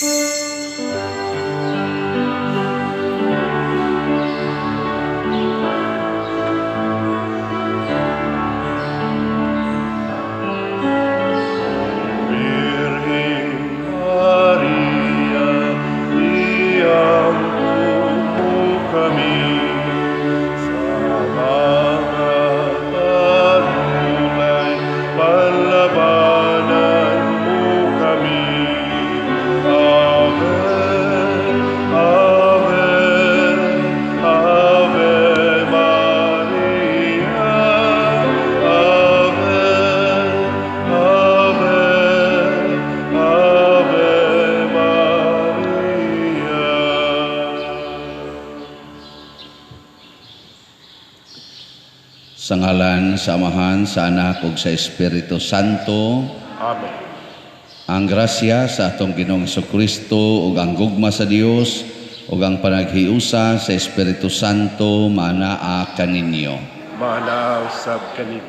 Birheng Maria, iampo mo kami sa mga panulay, panlabanan mo kami. Ave, Ave, Ave Maria, Ave, Ave, Ave Maria. Sa ngalan sa Amahan, sa Anak ug sa Espiritu Santo. Amen. Ang grasya sa atong Ginoong Kristo ug ang gugma sa Dios ug ang panaghiusa sa Espiritu Santo maanaa kaninyo. Maanaa usab kanimo.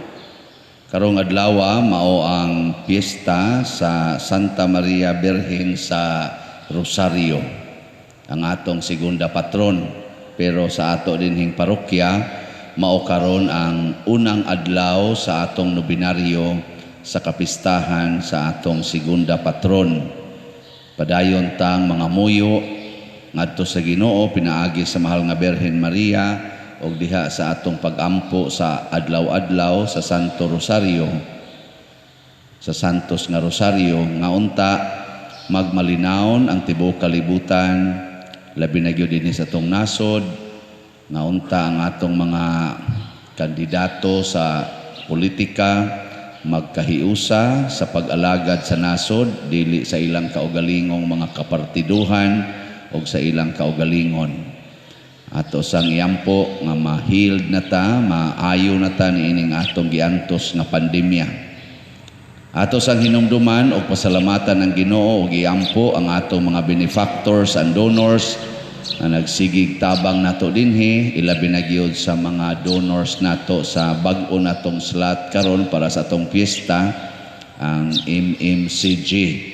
Karong adlaw mao ang piyesta sa Santa Maria Birhen sa Rosario, ang atong segunda patron. Pero sa ato dinhing parokya, mao karon ang unang adlaw sa atong nobinaryo sa kapistahan sa atong segunda patron. Padayon tang mga muyo ngadto sa Ginoo pinaagi sa mahal nga Birhen Maria ug diha sa atong pagampo sa adlaw-adlaw sa Santo Rosario, sa Santos nga Rosario, nga unta magmalinawon ang tibuok kalibutan, labi na gyud dinhi sa atong nasod, nga unta ang atong mga kandidato sa politika magkahiusa sa pag-alagad sa nasod, dili sa ilang kaugalingong mga kapartiduhan o sa ilang kaugalingon. Ato sang iampo nga ma-healed na ta, maayo na ta niining atong giantos nga pandemya. Ato sang hinumduman og pasalamatan ang Ginoo og iampo ang atong mga benefactors and donors na nagsigig tabang nato dinhi, ilabi na gyud sa mga donors nato sa bag-o natong slot karon para sa atong piyesta, ang MMCG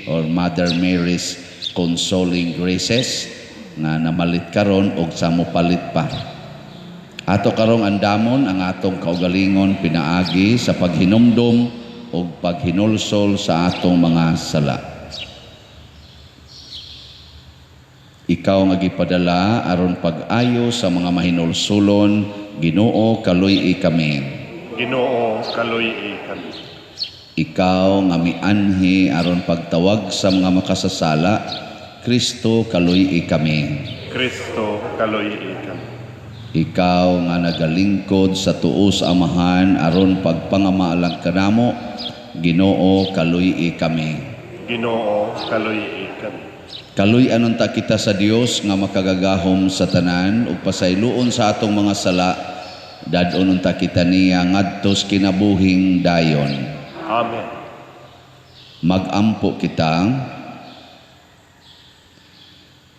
or Mother Mary's Consoling Graces nga namalit karon og sa mopalit pa. Ato karong andamon ang atong kaugalingon pinaagi sa paghinumdom og paghinulsol sa atong mga sala. Ikaw nga gipadala aron pag-ayo sa mga mahinulsulon, Ginoo, kaluy-i kami. Ginoo, kaluy-i kami. Ikaw nga mianhi aron pagtawag sa mga makasasala, Kristo, kaluy-i kami. Kristo, kaluy-i kami. Ikaw nga nagalingkod sa tuo sa Amahan aron pagpangamalang kanamo, Ginoo, kaluy-i kami. Ginoo, kaluy-i kami. Kaluy-an unta kita sa Dios nga makagagahom sa tanan ug pasayloon sa atong mga sala, dad-on unta kita niya ngadto sa kinabuhing dayon. Amen. Magampo kita.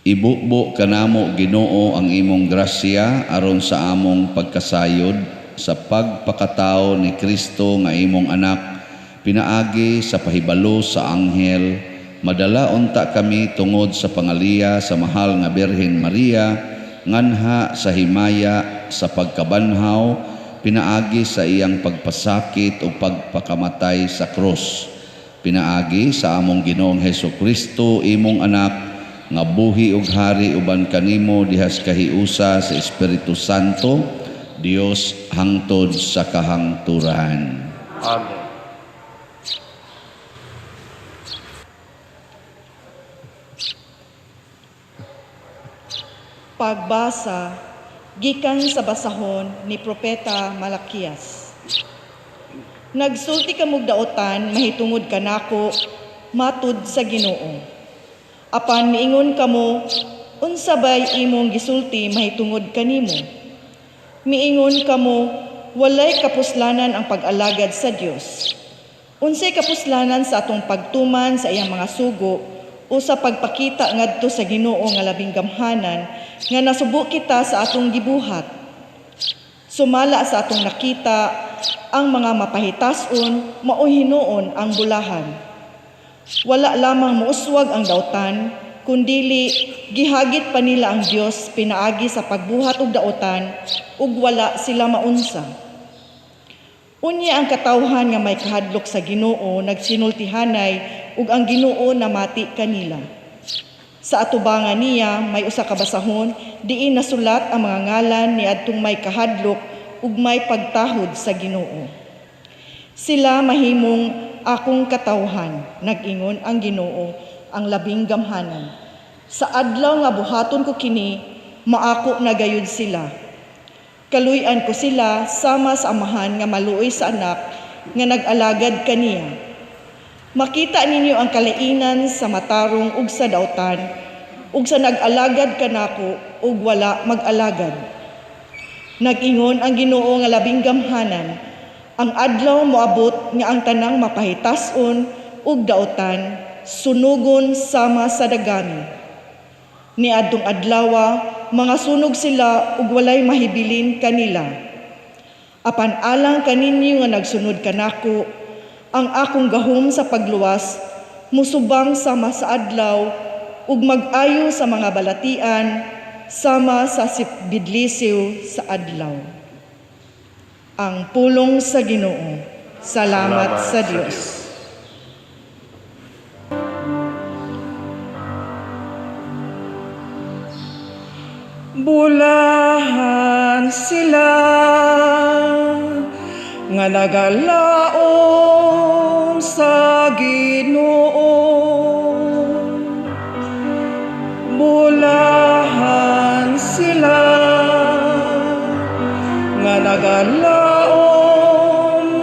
Ibubo kanamo, Ginoo, ang imong grasya aron sa among pagkasayod sa pagpakatao ni Kristo nga imong anak, pinaagi sa pahibalo sa anghel, madala unta kami tungod sa pangaliya sa mahal nga Birhen Maria, nganha sa himaya sa pagkabanhaw, pinaagi sa iyang pagpasakit o pagpakamatay sa krus, pinaagi sa among Ginoong Hesus Kristo, imong anak, nga buhi ug hari uban kanimo dihas kahiusa sa Espiritu Santo, Dios hangtod sa kahangturan. Amen. Pagbasa gikan sa basahon ni Propeta Malakias. Nagsulti kamog daotan mahitungod kanako matud sa Ginoo. Apan miingon kamo, unsa bay imong gisulti mahitungod kanimo? Miingon kamo, walay kapuslanan ang pag-alagad sa Dios. Unsay kapuslanan sa atong pagtuman sa iyang mga sugo o sa pagpakita ngadto sa Ginoo nga labing gamhanan nga nasubo kita sa atong gibuhat? Sumala sa atong nakita ang mga mapahitason, mao hinuon ang bulahan. Wala lamang mouswag ang dautan, Kundili gihagit pa nila ang Dios pinaagi sa pagbuhat og daotan ug wala sila maunsa. Unya ang katawhan nga may kahadlok sa Ginoo nagsinultihanay ug ang Ginoo namati kanila. Sa atubangan niya may usa ka basahon diin nasulat ang mga ngalan niadtong may kahadlok ug may pagtahod sa Ginoo. Sila mahimong akong katawhan, nag-ingon ang Ginoo, ang labing gamhanan. Sa adlaw nga buhaton ko kini, maako na gayud sila. Kaluy-an ko sila sama sa amahan nga maluoy sa anak nga nag-alagad kaniya. Makita ninyo ang kalainan sa matarong ug sa dautan, ug sa nag-alagad kanako ug wala mag-alagad. Nag-ingon ang Ginoo nga labing gamhanan, ang adlaw moabot nga ang tanang mapahitas-on ug dautan sunugon sama sa dagami. Niadtong adlawa mga sunog sila ug walay mahibilin kanila. Apan alang kaninyo nga nagsunod kanako, ang akong gahom sa pagluwas musubang sama sa adlaw ug mag-ayo sa mga balatian sama sa bidlisiw sa adlaw. Ang pulong sa Ginoo. Salamat sa Dios. Bulahan sila nga nagalaom sa Ginoo. Bulahan sila nga nagalaom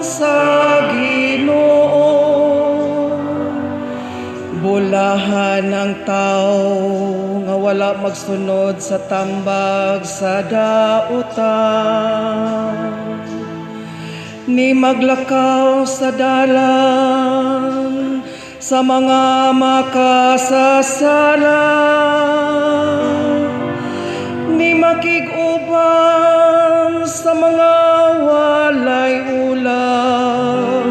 sa Ginoo. Bulahan ang tao nga wala magsunod sa tambag sa dautan, ni maglakaw sa dalan sa mga makasasala, ni makig-uban sa mga walay ulaw,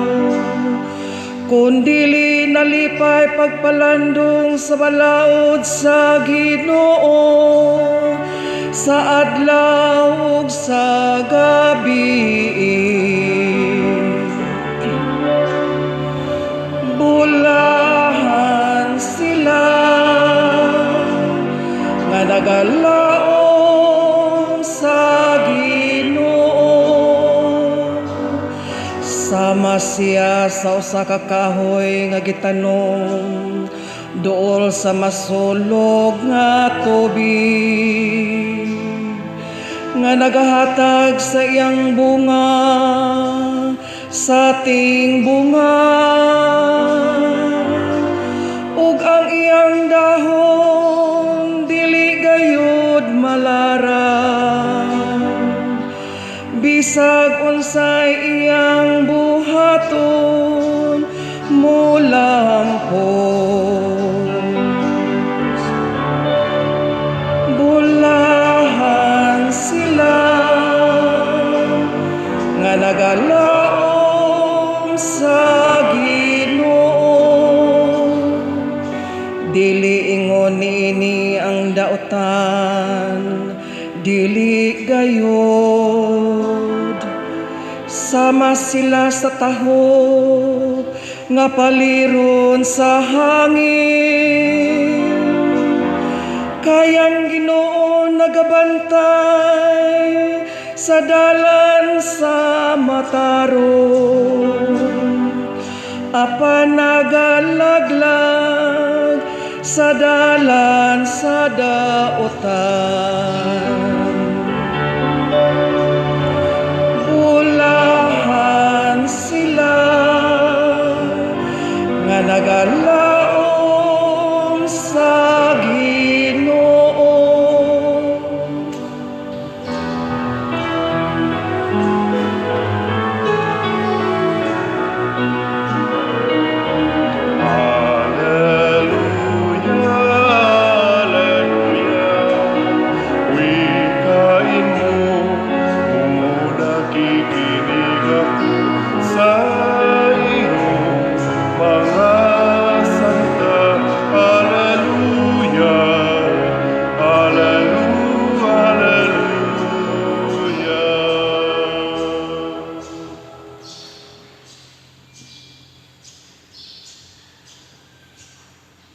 kundili nalipay pagpalandong sa balaod sa Ginoo sa adlaw ug sa gabi. Bulahan sila nga nagalaom sa Ginoo. Sama siya sa usa ka kahoy nga gitanom duol sa masulog nga tubig, nga nagahatag sa iyang bunga sa tingbunga, ug ang iyang dahon dili gayud malara. Bisag unsay iyang buhaton mulampos. Bulahan sila nga nagalaom sa Ginoo. Dili ingon niini ang dautan, dili gayud. Sama sila sa taho nga paliron sa hangin. Kayang Ginoo nagabantay sa dalan sa matarong, apan nagalaglag sa dalan sa dautan. Bulahan sila nga nagalaom sa Ginoo. Alleluia, alleluia. Wikain mo, nakikinig ako sa iyong mga salita. Alleluia.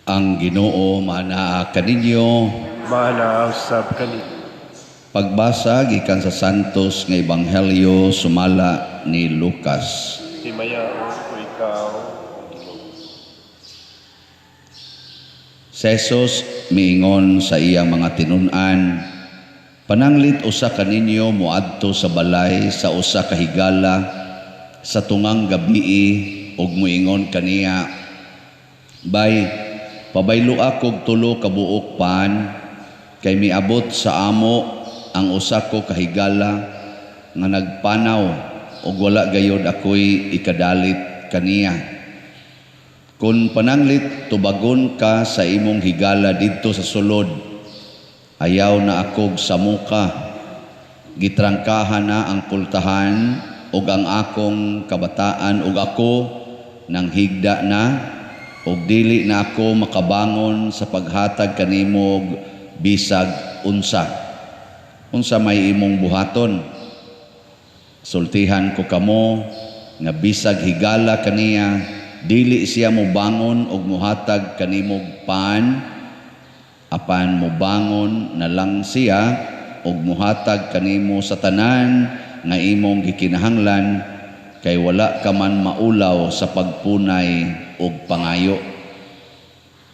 Ang Ginoo manaa kaninyo. Maanaa usab kaninyo. Pagbasa gikan sa Santos nga Ebanghelyo sumala ni Lucas. Himayaon ko ikaw, o Ginoo. Si Jesus miingon sa iyang mga tinun-an, pananglit usa kaninyo moadto sa balay sa usa ka higala sa tungang gabii ug moingon kaniya, "Bay, pabayloa kog 3 ka buok pan, kay miabot sa amo ang usa ko ka higala nga nagpanaw ug wala gayod ako'y ikadalit kaniya." Kun pananglit tubagon ka sa imong higala didto sa sulod, "Ayaw na akog samuka, gitrangkahan na ang pultahan ug ang akong kabataan ug ako nang higda na, ug dili na ako makabangon sa paghatag kanimog bisag unsa." Unsa may imong buhaton? Sultihan ko kamo nga bisag higala kaniya, dili siya mobangon og mohatag kanimog pan, apan mobangon na lang siya og mohatag kanimo sa tanan nga imong gikinahanglan, kay wala ka man maulaw sa pagpunay og pangayo.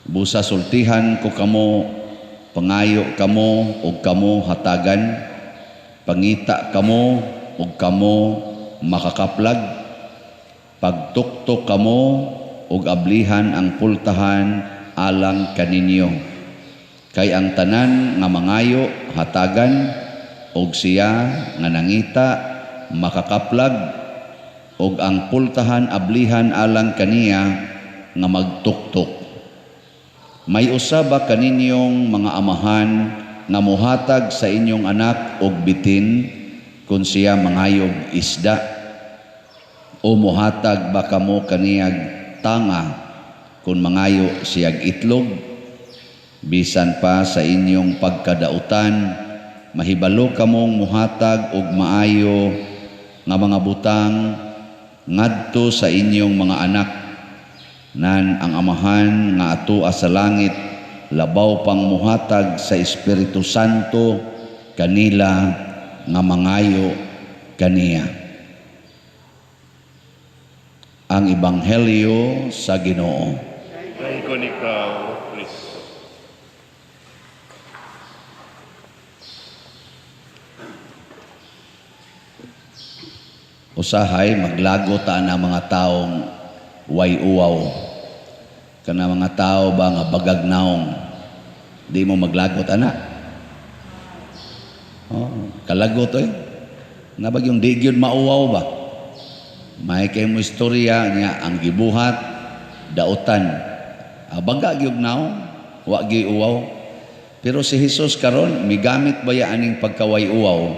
Busa sultihan ko kamo, pangayo kamo og kamo hatagan, pangita kamo og kamo makakaplag, pagtuktok kamo og ablihan ang pultahan alang kaninyo. Kay ang tanan nga mangayo hatagan, og siya nga nangita makakaplag, og ang pultahan ablihan alang kaniya nga magtuktok. May usa ba kaninyong mga amahan nga mohatag sa inyong anak og bitin kung siya mangayog isda? O mohatag ba kamo kaniyag tanga kung mangayo siyag itlog? Bisan pa sa inyong pagkadautan, mahibalo kamong mohatag og maayo nga mga butang ngadto sa inyong mga anak. Nan ang Amahan nga atoa sa langit labaw pang mohatag sa Espiritu Santo kanila nga mangayo kaniya. Ang Ebanghelyo sa Ginoo. Dayon ikaw, Kristo. Usahay maglago ta na mga taong way uwaw. Kana mga tao ba nga bagag naong, di mo maglagot ana. Oh, kalagot oy. Nabag yung di gyud mauwaw ba? May kay mo istorya niya ang gibuhat dautan. Baga gyud naong, wa gyud uwaw. Pero si Jesus karon migamit ba ya aning pagkaway uwaw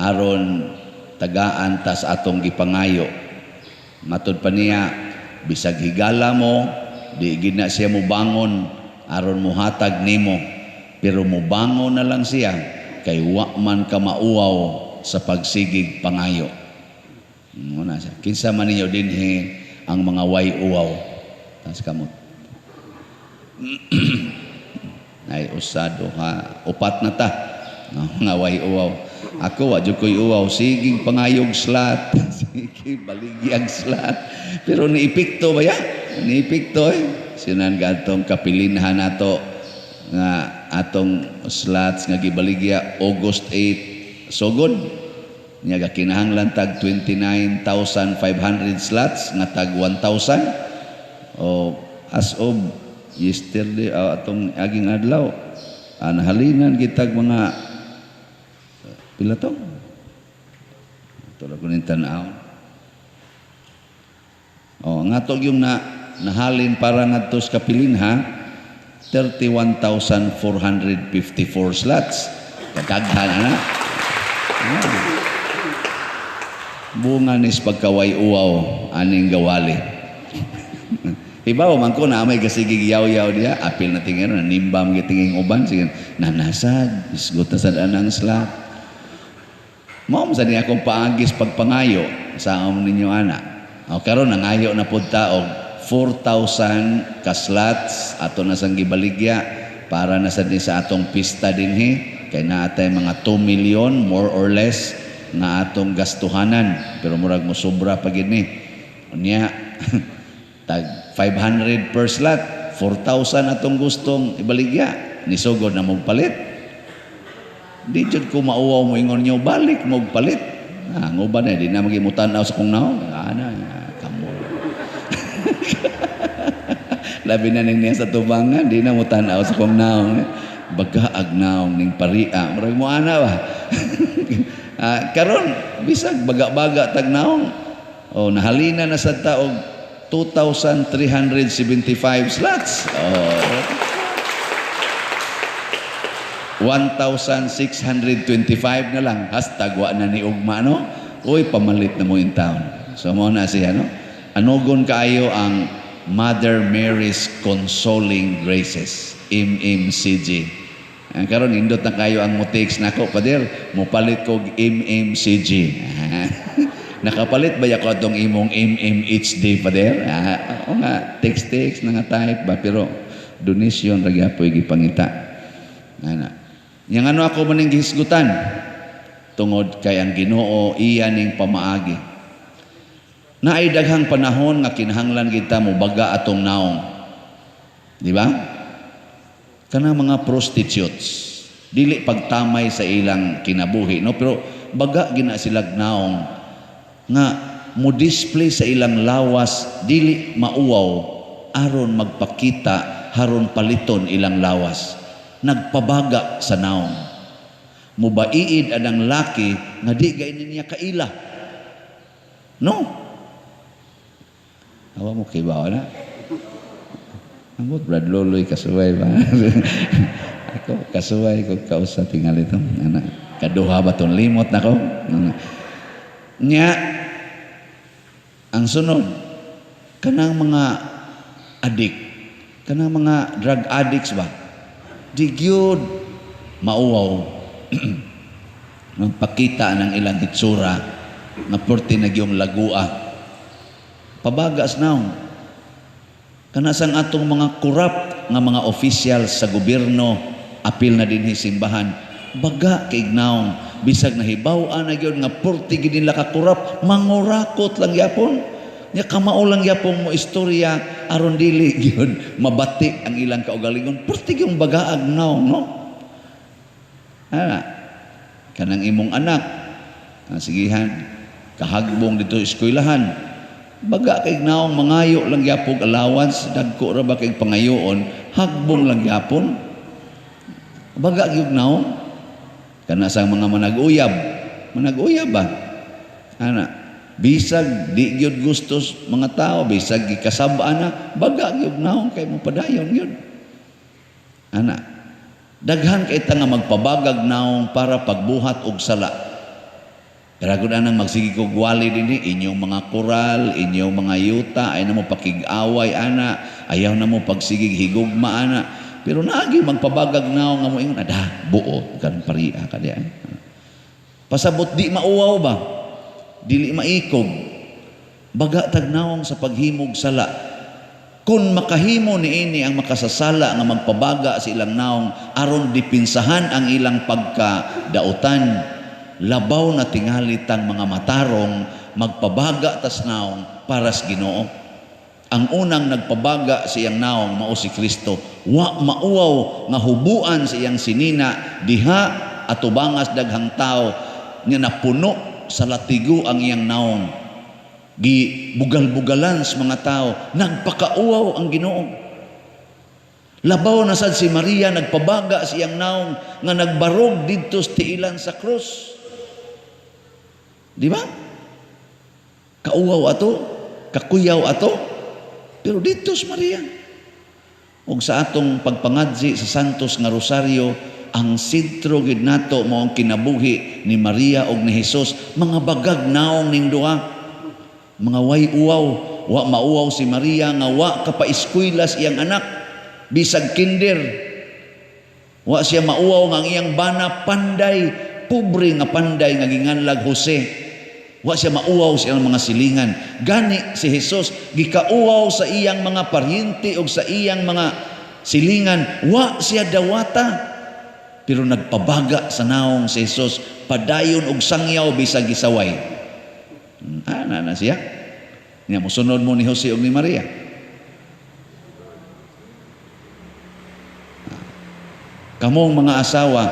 aron tagaan tas atong gipangayo. Matud pa niya, bisag higala mo, di gid na siya mobangon aron mohatag nimo, pero mobangon na lang siya kay wa man ka mauwaw sa pagsigig pangayo. Muna siya. Kinsa man ninyo dinhi ang mga way uwaw? Tas kamot. Ay usa, duha, upat na ta. No, mga way uwaw. Ako wa jud koy uwaw, sigig pangayog slat. Sige baligyag slat. Pero niepekto ba ya? Niepekto eh. Sinan gadtong kapilinhan nato nga atong slots nga gibaligya August 8 sugod. Nya gakinahanglan tag 29,500 slots nga tag 1,000. O as of yesterday, atong aging adlaw, nahalinan gitag mga pila to? Ito lang ko ning tan-aw. O, nga to yung nahalin para ngadto sa kapilinha, 31,454 slots. Kadaghan na. Bunga nis pagkaway uwaw aning gawali. Ibaw man ko na may gasigig yaw-yaw diya, apil na tingin na nimbam gitingin uban sige nanasad, isgot na sad anang slot. Mao man sad niya akong paagis pagpangayo sa amon ninyo ana. O karon nangayo na pud ta og 4,000 ka slots ato na sang gibaligya para na sad ni sa atong pista dinhi, kay naa tay mga 2 million more or less nga atong gastuhanan, pero murag mo sobra pa gid ni. Unya tag 500 per slot, 4,000 atong gustong ibaligya. Nisugod na mong palit. Di jud ko mauwaw mo ingon nyo, balik mo palit. Ah, nguban na, di na magimutan sa kong naong. Ana, kamo. Labi na ning niya sa tubangan, di na mo tanaw sa kong naong. Bagaag naong ning paria. Murag mo ana ba? Ah, karon bisag baga-baga tag naong. Oh, nahalina na sa taog 2,375 slots. Oh. 1,625 na lang. #WaNaNiUgma, no? Uy, pamalit na mo in town. So, mo na siya, no? Anugon kaayo ang Mother Mary's Consoling Graces, MMCG. Ang karon indot na kayo ang mo-text nako, "Pader, mopalit kog MMCG. Nakapalit ba ko atong imong MMHD, Pader?" Ah, oo nga, text-text na nga type ba, pero donation ra gyapoy gipangita. Ana. Yang ano ako maning gihisgutan? Tungod kay ang Ginoo iya ning pamaagi. Naay daghang panahon nga kinahanglan kita mobaga atong naong. Di ba? Kanang mga prostitutes, dili pagtamay sa ilang kinabuhi, no? Pero baga gina silag naong nga mo display sa ilang lawas, dili mauwaw, aron magpakita, haron paliton ilang lawas. Nagpabaga sa naong. Mubaiid anang laki nga di gay niya kaila. No? Awa mo kibaw na. Ambot Brad Loloy, kasuway ba? Ako kasuway ko kausa tingali to. Ana, kaduha ba tong limot nako? Nya ang sunod, kanang mga addict, kanang mga drug addicts ba? Di gyud mauwaw magpakita ng ilang hitsura nga perti na gyung lagua. Pabagas naong. Kana sang atong mga corrupt nga mga official sa gobyerno, apil na dinhi simbahan, baga kay naong, bisag nahibaw-an na gyud nga perti gid nila ka corrupt, mangurakot lang gyapon. Nya kamao lang gyapon mo istorya aron dili gyud mabati ang ilang kaugalingon. Perti gyung bagaag naong, no? Ah, kanang imong anak, ah, sigihan kahagbong dito eskwelahan, baga kay naong, mangayo lang gyapon allowance, dagko ra ba kay pangayoon, hagbong lang gyapon, baga gyud naong. Kana sa mga manag-uyab, manag-uyab ba ana, bisag di gyud gustos mga tao, bisag gikasab-an na, baga gyud naong kay mo padayon gyud ana. Daghan kay ta nga magpabagag naong para pagbuhat og sala. Pero gud anang magsige kog wali dinhi, inyong mga koral, inyong mga yuta, ay na mo pakig-away ana, ayaw na mo pagsigig higugma ana. Pero naagi magpabagag naong nga mo ingon, ada, buot kan paria ka diyan. Pasabot di mauwaw ba? Dili maikog. Baga tag naong sa paghimog sala. Kung makahimo niini ang makasasala nga magpabaga sa ilang naong aron dipinsahan ang ilang pagkadautan, labaw na tingali tang mga matarong magpabaga tas naong para sa Ginoo. Ang unang nagpabaga sa iyang naong mao si Kristo. Wa mauwaw nga hubuan sa iyang sinina diha atubangas daghang tao nga napuno sa latigo ang iyang naong. Gibugal-bugalan sa mga tao, nagpakauwaw ang Ginoo. Labaw na sad si Maria, nagpabaga sa iyang naong nga nagbarog didto sa tiilan sa krus. Di ba? Kauwaw ato, kakuyaw ato, pero didto si Maria. Ug sa atong pagpangadzi sa Santos nga Rosario, ang sentro gid nato mao ang kinabuhi ni Maria ug ni Jesus, mga bagag naong ning duha. Mga way uwaw, wa mauwaw si Maria nga wa kapaeskwela sa iyang anak bisag kinder. Wa siya mauwaw nga ang iyang bana panday, pobre nga panday nga ginganlag Jose. Wa siya mauwaw sa iyang mga silingan. Gani si Jesus gikauwaw sa iyang mga paryente o sa iyang mga silingan, wa siya dawata. Pero nagpabaga sa naong si Jesus, padayon og sangyaw bisag gisaway. Ana na siya. Nya mosunod mo ni Jose ug ni Maria. Kamong mga asawa,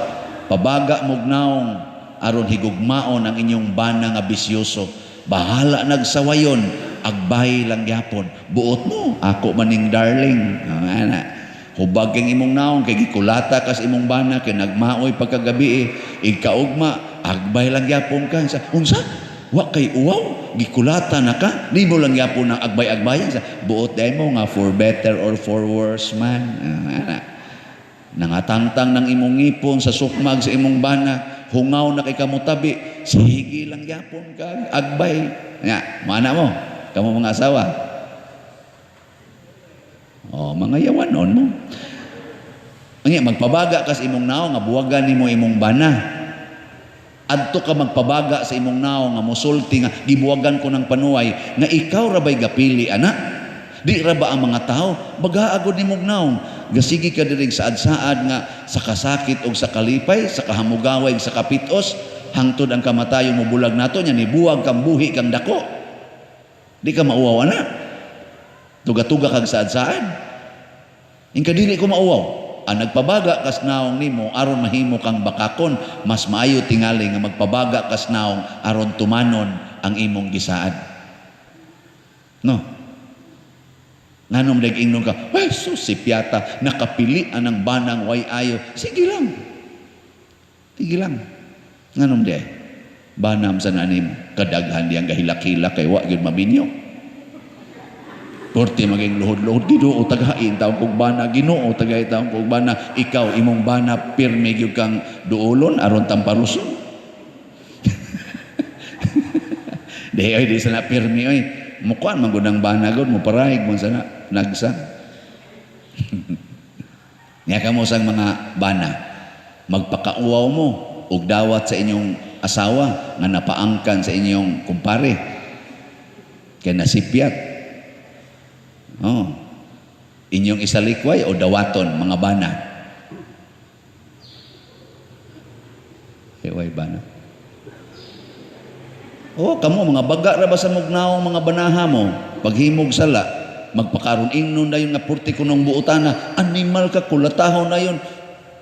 pabaga mog naong aron higugmaon ang inyong bana nga bisyoso. Bahala nagsawayon, agbay lang gyapon. Buot mo, ako maning darling. Ana. Hubag kang imong naong kay gikulata kas imong bana kay nagmaoy pagkagabi eh. Igkaugma, agbay lang gyapon ka. Sa unsa? Wa kay uwaw, gikulata na ka, nimo lang gyapon ang agbay-agbayan. Sa buot dai mo nga for better or for worse man. Ana. Nangatangtang ng imong ngipon sa sukmag sa imong bana, hungaw na kay kamutabi, sige lang gyapon ka, agbay. Nya, mana mo, kamo mga asawa. Oh, mga yawanon mo. Nya, magpabaga kas imong naong nga buwagan nimo imong bana. Adto ka magpabaga sa imong naong nga mosulti nga gibuwagan ko ng panuway nga ikaw ra bay gapili ana. Di ra ba ang mga tao baga agod nimong naong gasigi ka diri saad-saad nga sa kasakit og sa kalipay, sa kahamugaway sa kapitos, hangtod ang kamatayon mo bulag nato nya nibuwag kang buhi kang dako. Di ka mauwaw ana. Tuga-tuga kag saad-saad. Ingka dili ko mauwaw. Ang nagpabaga kas naong nimo aron mahimo kang bakakon, mas maayo tingali nga magpabaga kas naong aron tumanon ang imong gisaad. No. Nganom nag-ingnon ka, ay sus, si Piata, nakapili anang banang way ayo. Sige lang. Sige lang. Nganom di ay? Banam sa nanim, kadaghan diyang gahilak-hilak kay wa gyud maminyo. Korte maging luhod-luhod, Ginoo tagain taong kog bana, Ginoo tagain taong kog bana, ikaw imong bana pirmi gyud kang duolon aron tamparuson. Di oy, di sana pirmi oy. Mukuan man gud ang bana gud, moparahig man sana nagsa. Nya kamo sang mga bana, magpakauwaw mo og dawat sa inyong asawa nga napaangkan sa inyong kumpare kay nasipyat. Oh. Inyong isalikway o dawaton mga bana. Kay way bana. Oh, kamo mga baga ra ba sa mugnaong mga banaha mo, paghimog sala, magpakaron ingnon dayon nga purti kunong buotana, animal ka kulatahon dayon.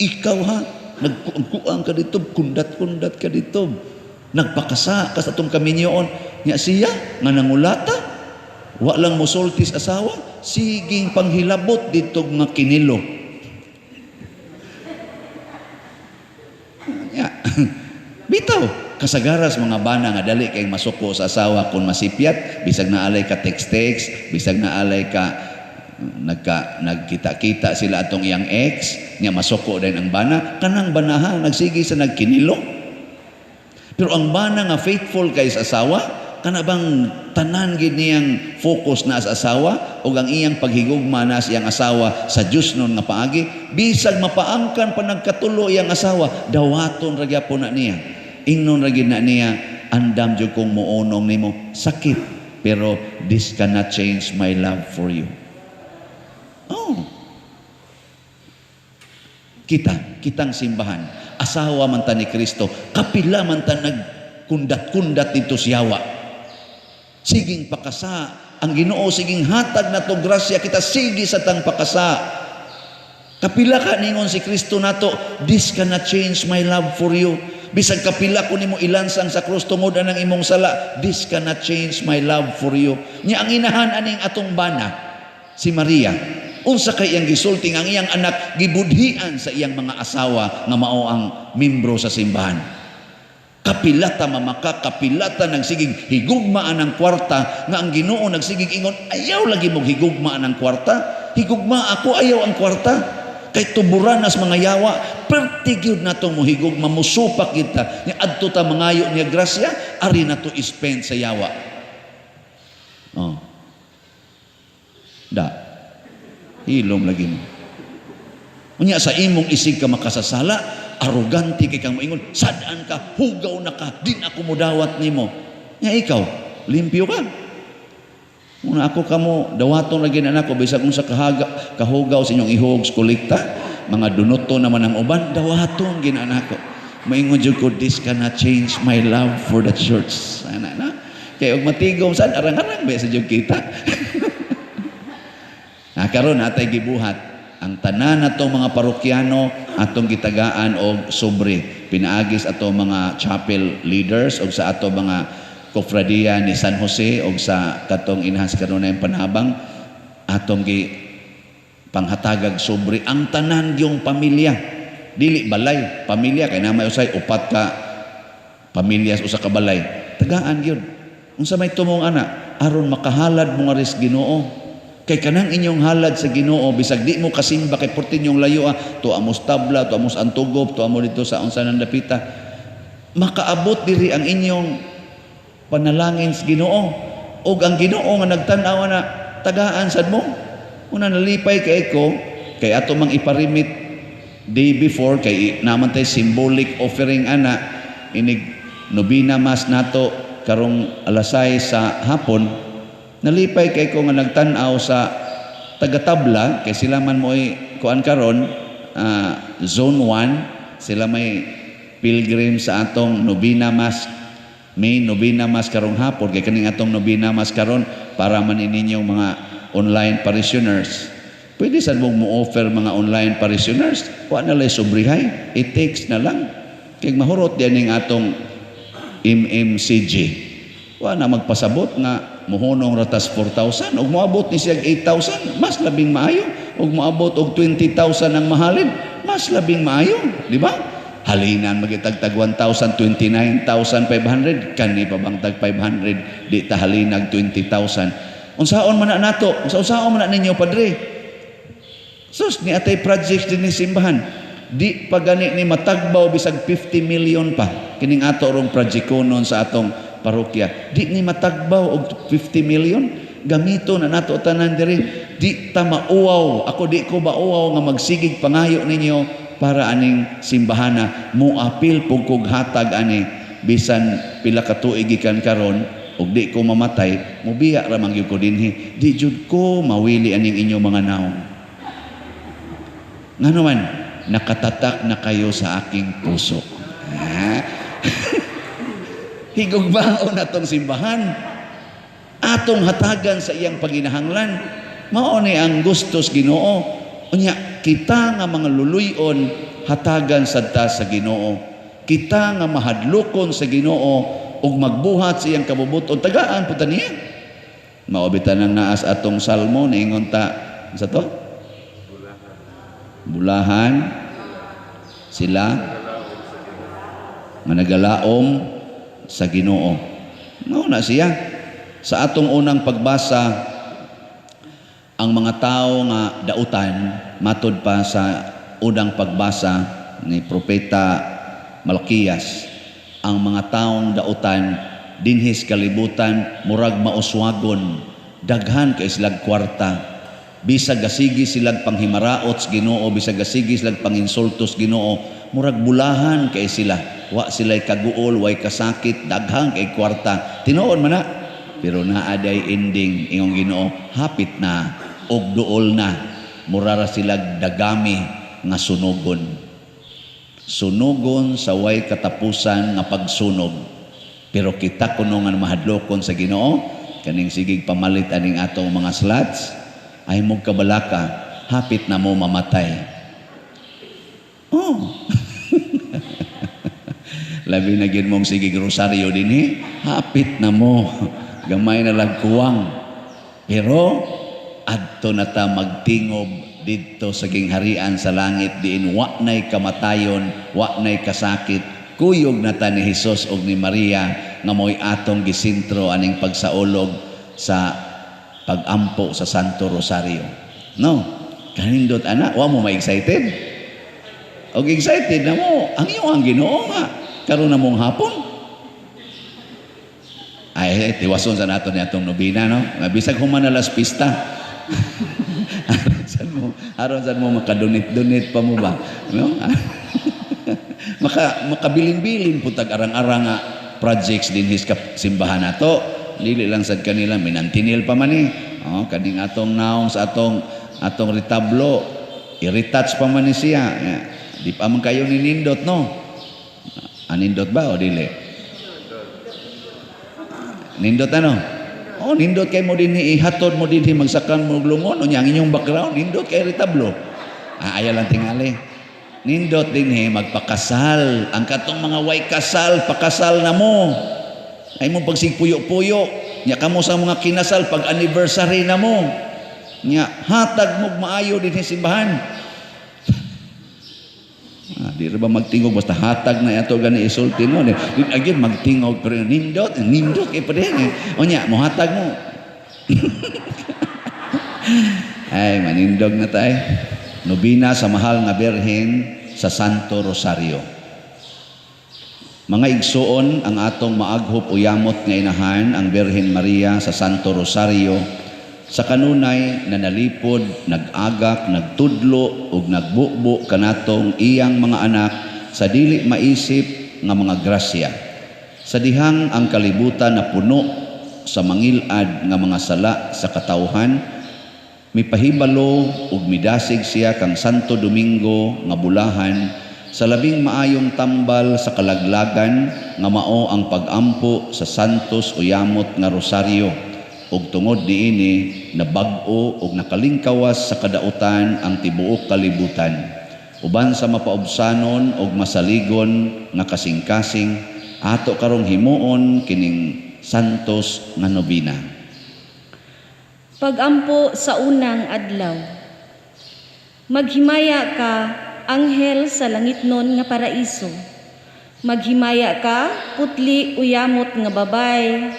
Ikaw ha, nagkuang ka dito, kundat-kundat ka dito. Nagpakasa ka sa atong kaminyoon. Nya siya nga nangulata, wa lang mosultis asawa, siging panghilabot dito nga kinilo. Nya. Bitaw, kasagaras mga bana nga dali kay masuko sa asawa kung masipyat, bisag naalay ka text-text, bisag naalay ka nagkita-kita sila atong iyang ex, nya masuko din ang bana, kanang banaha nagsige sa nagkinilo. Pero ang bana nga faithful kay sa asawa, kana bang tanan gid niyang focus na sa asawa o ang iyang paghigugma na sa iyang asawa sa Dios nun nga paagi, bisag mapaangkan pa nagkatulo iyang asawa, dawaton ra gyapon na niya. Ingnon ra gid na niya, andam jud kong muonong nimo, sakit, pero this cannot change my love for you. Oh. Kita, kitang simbahan, asawa man ta ni Kristo, kapila man ta nagkundat-kundat dito siyawa. Siging pakasa, ang Ginoo siging hatag nato grasya kita sige sa tang pakasa. Kapila ka ningon si Kristo nato, this cannot change my love for you. Bisag kapila ko nimo ilansang sa krus tungod anang imong sala, this cannot change my love for you. Nya ang inahan aning atong bana, si Maria. Unsa kay iyang gisulti ang iyang anak gibudhian sa iyang mga asawa nga mao ang membro sa simbahan. Kapilata mamaka, kapilata nagsigig higugmaan ang kwarta nga ang Ginoo nagsigig ingon, ayaw lagi mong higugmaan ang kwarta. Higugma ako, ayaw ang kwarta. Kay tuburan as mga yawa, perti gyud nato mo higugma, musupak kita. Nya adto ta mangayo niya grasya, ari nato ispend sa yawa. Oh. Da. Hilom lagi mo. Unya sa imong isig ka makasasala, arugante kay kang moingon, sad-an ka, hugaw na ka, din ako modawat nimo. Nya ikaw, limpyo ka. Una ako kamo, dawaton lagi na nako bisag unsa kahaga, kahugaw sa inyong ihog kolekta, mga dunuto naman ang uban, dawaton gina nako. Maingon jud ko, "This cannot change my love for the church." Ana na. Kay og matigom sad, arang-arang ba sa jud kita. Na karon atay gibuhat ang tanan natong mga parokyano, atong gitagaan og sobre pinaagis ato mga chapel leaders og sa ato mga kofradiya ni San Jose og sa katong Inahas Kanunayang Panabang, atong gi panghatagag sobre ang tanan yung pamilya, dili balay, pamilya, kay na may usay upat ka pamilya sa usa ka balay. Tagaan gyud. Unsa may tumong ana? Aron makahalad mo nga ris Ginoo, kay kanang inyong halad sa Ginoo, bisag di mo kasimba, kay portin yung layo, tuwa mo sa Tabla, tuwa mo sa Antugop, tuwa mo dito sa unsa nang dapita, makaabot diri ang inyong panalangin sa Ginoo, ug ang Ginoo nga nagtan-aw na tagaan sad mo. Una, nalipay kay ko kay ato mang iparimit day before, kay naman tay symbolic offering ana inig nobina Mass nato karong alas 6 sa hapon. Nalipay kay ko nga nagtan-aw sa tagatabla, kay sila man mo'y kuan karon, zone 1 sila, may pilgrim sa atong nobina Mass, may nobina Mass karong hapon, kay kaning atong nobina Mass karon para man ninyong mga online parishioners. Pwede sad mong mo-offer mga online parishioners, wa na lay sobrehay, it takes na lang kay mahurot diyan ning atong MMCG. Wa na magpasabot nga muhunong ratas 4,000, ug moabot ni siya 8,000, mas labing maayo, ug moabot og 20,000 ang mahalin, mas labing maayo, di ba? Halinan magitagtag 1,000, 29,500 kani pa bang tag 500, di ta halinag 20,000. Unsaon man na nato? Unsaon man na ninyo, padre? Sus, ni atay projects din ni simbahan. Di pa gani ni matagbaw bisag 50 million pa kining ato rong projectonon sa atong parokya. Di ni matagbaw og 50 million, gamito na nato tanan diri. Di ta mauwaw. Ako, di ko mauwaw nga magsigig pangayo ninyo para aning simbahana. Moapil pug kog hatag ani bisan pila ka tuig gikan karon, ug di ko mamatay, mobiya ra man gyud ko dinhi. Di jud ko mawili aning inyong mga naong. Ngano man, nakatatak na kayo sa aking puso. Ha? Higugmaon atong simbahan. Atong hatagan sa iyang paginahanglan. Mao ni ang gustos Ginoo. Unya, kita nga mga luluyon, hatagan sad ta sa Ginoo. Kita nga mahadlokon sa Ginoo ug magbuhat sa iyang kabubuton, tagaan po ta niya. Mao bitaw nang naas atong salmo, niingon ta sa to? Bulahan sila nga nagalaom sa Ginoo. Mao na siya. Sa atong unang pagbasa, ang mga tao nga dautan, matod pa sa unang pagbasa ni Propeta Malkias, ang mga taong dautan dinhis kalibutan murag mauswagon, daghan kay silag kwarta. Bisag gasigi silag panghimaraot sa Ginoo, bisag gasigi silag panginsulto sa Ginoo, murag bulahan kay sila. Wa sila'y kaguol, way kasakit, daghang kay kwarta. Tinuod man na. Pero naa day ending, ingong Ginoo, hapit na og duol na, mura ra silag dagami nga sunugon. Sunugon sa way katapusan nga pagsunog. Pero kita kuno nga mahadlokon sa Ginoo, kaning sigig pamalit aning atong mga slots, ay mo kabalaka, hapit na mo mamatay. Oh. Labi na gyud mong sigig rosaryo dinhi, hapit na mo. Gamay na lang kuwang. Pero adto na ta magtingob didto sa gingharian sa langit, diin wa nay kamatayon, wa nay kasakit. Kuyog na ta ni Hesus og ni Maria nga mo'y atong gisentro aning pagsaulog sa pagampo sa Santo Rosario. No? Kanindot ana, wa mo ma-excited? Og excited na mo, ang iyo ang Ginoo nga karon na mong hapon. Ay, tiwason sa nato ni atong nobina, no? Bisag human na las pista. Aron sad mo makadunit-dunit pa mo ba? No? Makabilin-bilin pud tag arang-arang nga. projects dinhi sa simbahan nato. Dili lang sad kanila, minantinil pa man ni. Oh, kaning atong naong sa atong atong retablo, i-retouch pa man ni siya. Ya. Di pa man kayo ninindot, no? Anindot ba o dili? Nindot ano? Oh, nindot kay mo din, ihatod mo din, magsakan mo lungon unya ang inyong background, nindot kay retablo. Ah, ayaw lang tingali. Nindot din magpakasal. Ang katong mga way kasal, pakasal na mo. Ay mo pagsigpuyo-puyo. Nya kamo sa mga kinasal pag anniversary na mo. Nya hatag mo maayo din simbahan. Ah, di ra ba magtingog, basta hatag na ato gani isulti, no? Di again magtingog, pero nindot, nindot kay pa din eh. Unya mohatag mo. Ay, manindog na tay. Nobina sa Mahal nga Birhen sa Santo Rosario. Mga igsuon, ang atong maaghop o yamot nga inahan, ang Birhen Maria sa Santo Rosario, sa kanunay na nalipod, nag-agak, nagtudlo ug nagbubo kanatong iyang mga anak sa dili maisip nga mga grasya. Sa dihang ang kalibutan na puno sa mangilad nga mga sala sa katawhan, mipahibalo ug midasig siya kang Santo Domingo nga bulahan sa labing maayong tambal sa kalaglagan nga mao ang pag-ampo sa Santos o yamot nga Rosaryo, ug tungod niini nabag-o ug nakalingkawas sa kadautan ang tibuok kalibutan. Uban sa mapaubsanon ug masaligon nga kasing-kasing, ato karong himuon kining Santos nga nobina. Pagampo sa unang adlaw. Maghimaya ka, anghel sa langitnon nga paraiso. Maghimaya ka, putli uyamot nga babay,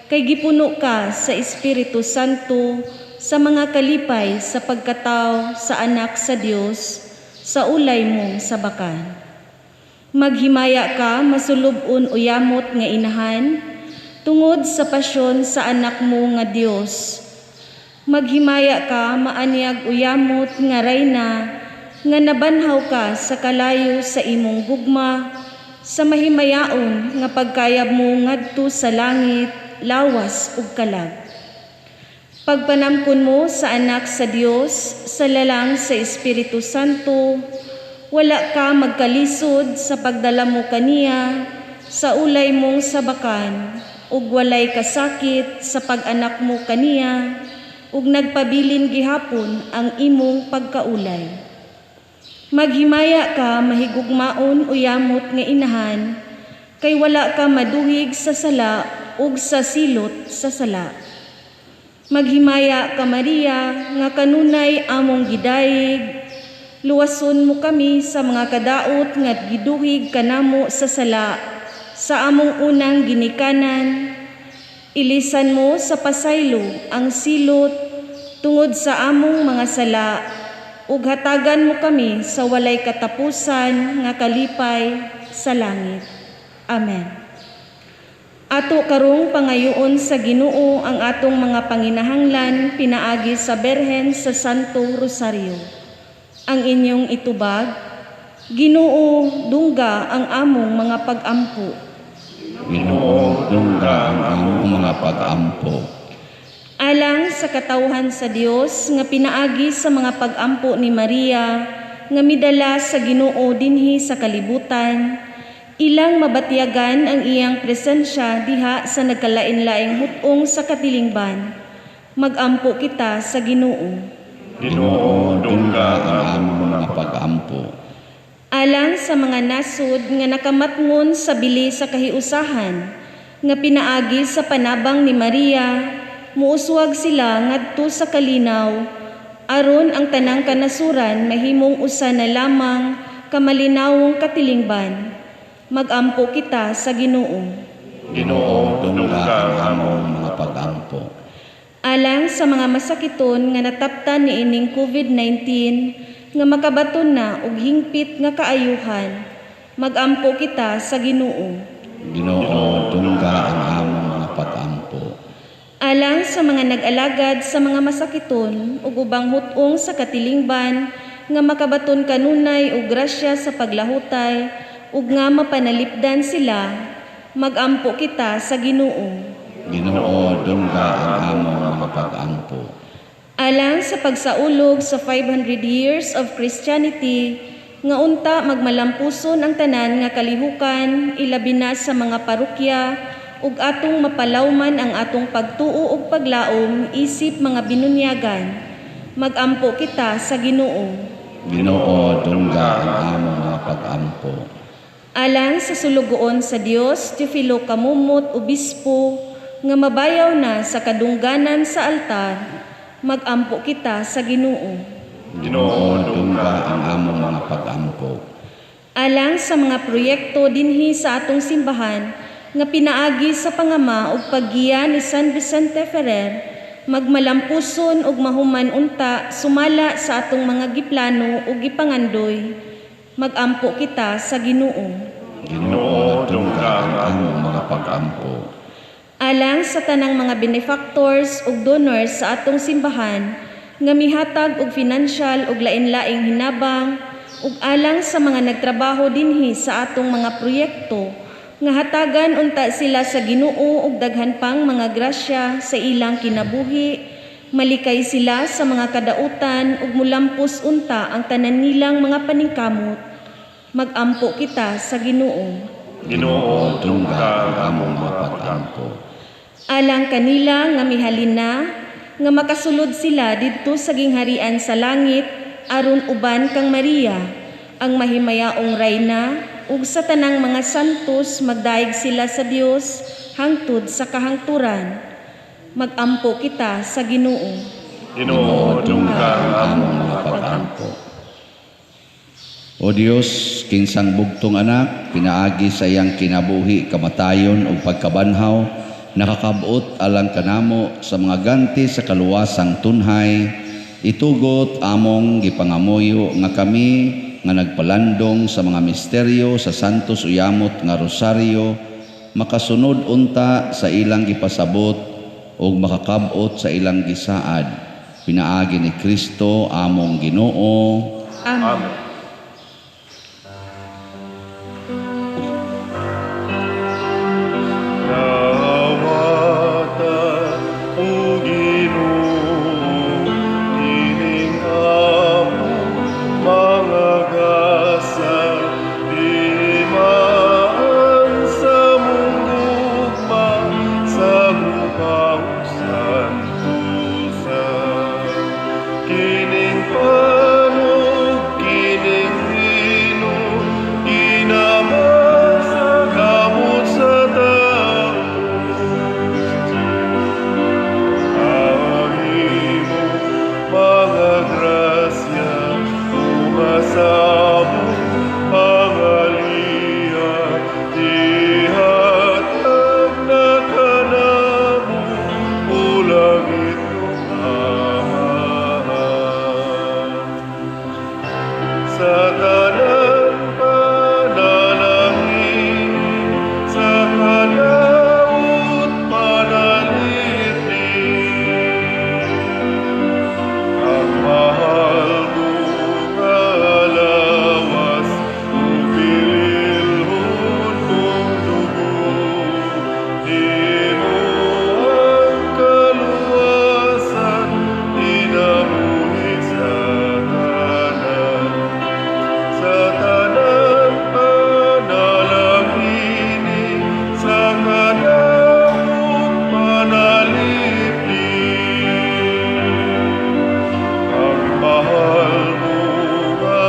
kay gipuno ka sa Espiritu Santo sa mga kalipay sa pagkataw sa anak sa Dios sa ulay mong sabakan. Maghimaya ka, masulub-on uyamot nga inahan, tungod sa pasyon sa anak mo nga Dios. Maghimaya ka, maanyag uyamot nga rayna, nga nabanhaw ka sa kalayo sa imong gugma, sa mahimayaon nga pagkayab mo ngadto sa langit, lawas ug kalag. Pagpanamkon mo sa anak sa Dios, sa lalang sa Espiritu Santo, wala ka magkalisod sa pagdala mo kaniya sa ulay mong sabakan, ug walay kasakit sa pag-anak mo kaniya, ug nagpabilin gihapon ang imong pagkaulay. Maghimaya ka, mahigugmaon uyamot nga inahan, kay wala ka maduhig sa sala ug sa silot sa sala. Maghimaya ka, Maria, nga kanunay among gidayeg, luwason mo kami sa mga kadaot nga giduhig kanamo sa sala sa among unang ginikanan. Ilisan mo sa pasaylo ang silot tungod sa among mga sala, ug hatagan mo kami sa walay katapusan nga kalipay sa langit. Amen. Ato karong pangayoon sa Ginoo ang atong mga panginahanglan pinaagi sa Berhen sa Santo Rosario. Ang inyong itubag, Ginoo, dungga ang among mga pag-ampo. Ginoo, dungga ang among mga pag-ampo. Alang sa katawhan sa Dios nga pinaagi sa mga pag-ampo ni Maria nga midala sa Ginoo dinhi sa kalibutan, ilang mabatyagan ang iyang presensya diha sa nagkalain-laing hut-ong sa katilingban. Magampo kita sa Ginoo. Ginoo, dungga ang among mga pag-ampo. Alang sa mga nasud nga nakamatngon sa bili sa kahiusahan nga pinaagi sa panabang ni Maria, muuswag sila ngadto sa kalinaw, aron ang tanang kanasuran mahimong usa na lamang kamalinawong katilingban. Magampo kita sa Ginoo. Ginoo, Dungga dungga ang ang among mga pag-ampo. Alang sa mga masakiton nga nataptan niining COVID-19 nga makabaton na og hingpit nga kaayuhan, magampo kita sa Ginoo. Ginoo, dungga ang among mga pag-ampo. Alang sa mga nag-alagad sa mga masakiton ug ubang hut-ong sa katilingban nga makabaton kanunay og grasya sa paglahutay ug nga mapanalipdan sila, Magampo kita sa Ginoo. Ginoo, dungga ang among mga pag-ampo. Alang sa pagsaulog sa 500 years of Christianity, nga unta magmalampuson ang tanan nga kalihukan, ilabi na sa mga parokya, ug atong mapalawman ang atong pagtuo ug paglaom isip mga binunyagan. Magampo kita sa Ginoo. Ginoo, dungga ang among mga pag-ampo. Alang sa sulugoon sa Dios, Teofilo Camomot, Obispo, nga mabayaw na sa kadungganan sa altar, magampo kita sa Ginoo. Ginoo, dungga ang among mga pag-ampo. Alang sa mga proyekto dinhi sa atong simbahan nga pinaagi sa pangama ug paggiya ni San Vicente Ferrer, magmalampuson ug mahuman unta sumala sa atong mga giplano ug gipangandoy. Magampo kita sa Ginoo. Ginoo, dungga ang among mga pag-ampo. Alang sa tanang mga benefactors ug donors sa atong simbahan nga mihatag og financial ug lain-laing hinabang, ug alang sa mga nagtrabaho dinhi sa atong mga proyekto nga hatagan unta sila sa Ginoo og daghan pang mga grasya sa ilang kinabuhi, malikay sila sa mga kadautan ug mulampos unta ang tanan nilang mga paningkamot. Magampo kita sa Ginoo. Ginoo, Dungga ang among mga pag-ampo. Alang kanila nga mihalin na, nga makasulod sila didto sa gingharian sa langit aron uban kang Maria, ang mahimayaong rayna, ug sa tanang mga santos magdayeg sila sa Dios hangtod sa kahangturan. Magampo kita sa Ginoo. Ginoo, Dungga ang among mga pag-ampo. O Dios, kinsang bugtong anak, pinaagi sa iyang kinabuhi, kamatayon ug pagkabanhaw, nakakabot alang kanamo sa mga ganti sa kaluwasang tunhay, itugot among gipangamuyo nga kami nga nagpalandong sa mga misteryo sa Santos Uyamot nga Rosaryo, makasunod unta sa ilang gipasabot ug makakabot sa ilang gisaad. Pinaagi ni Kristo among Ginoo. Amen. Amen. Nawata, o Ginoo, kining among mga gasa, timaan sa mong gugma, sa gupaw santusa. Kining panog, kining vino, ginama sa kamot sa tao. Ang imong mga grasya, umasabong pangaliya, ihatag na kanamo, o langit Amahan. Sa tanan panalangin, sa kadaot panalipin, ang mahal mo nga lawas, ug bililhon mong dugo, imo ang kaluwasan, kinabuhi sa tanan. Sa tanan panalangin, sa kadaot panalipin, ang mahal mo nga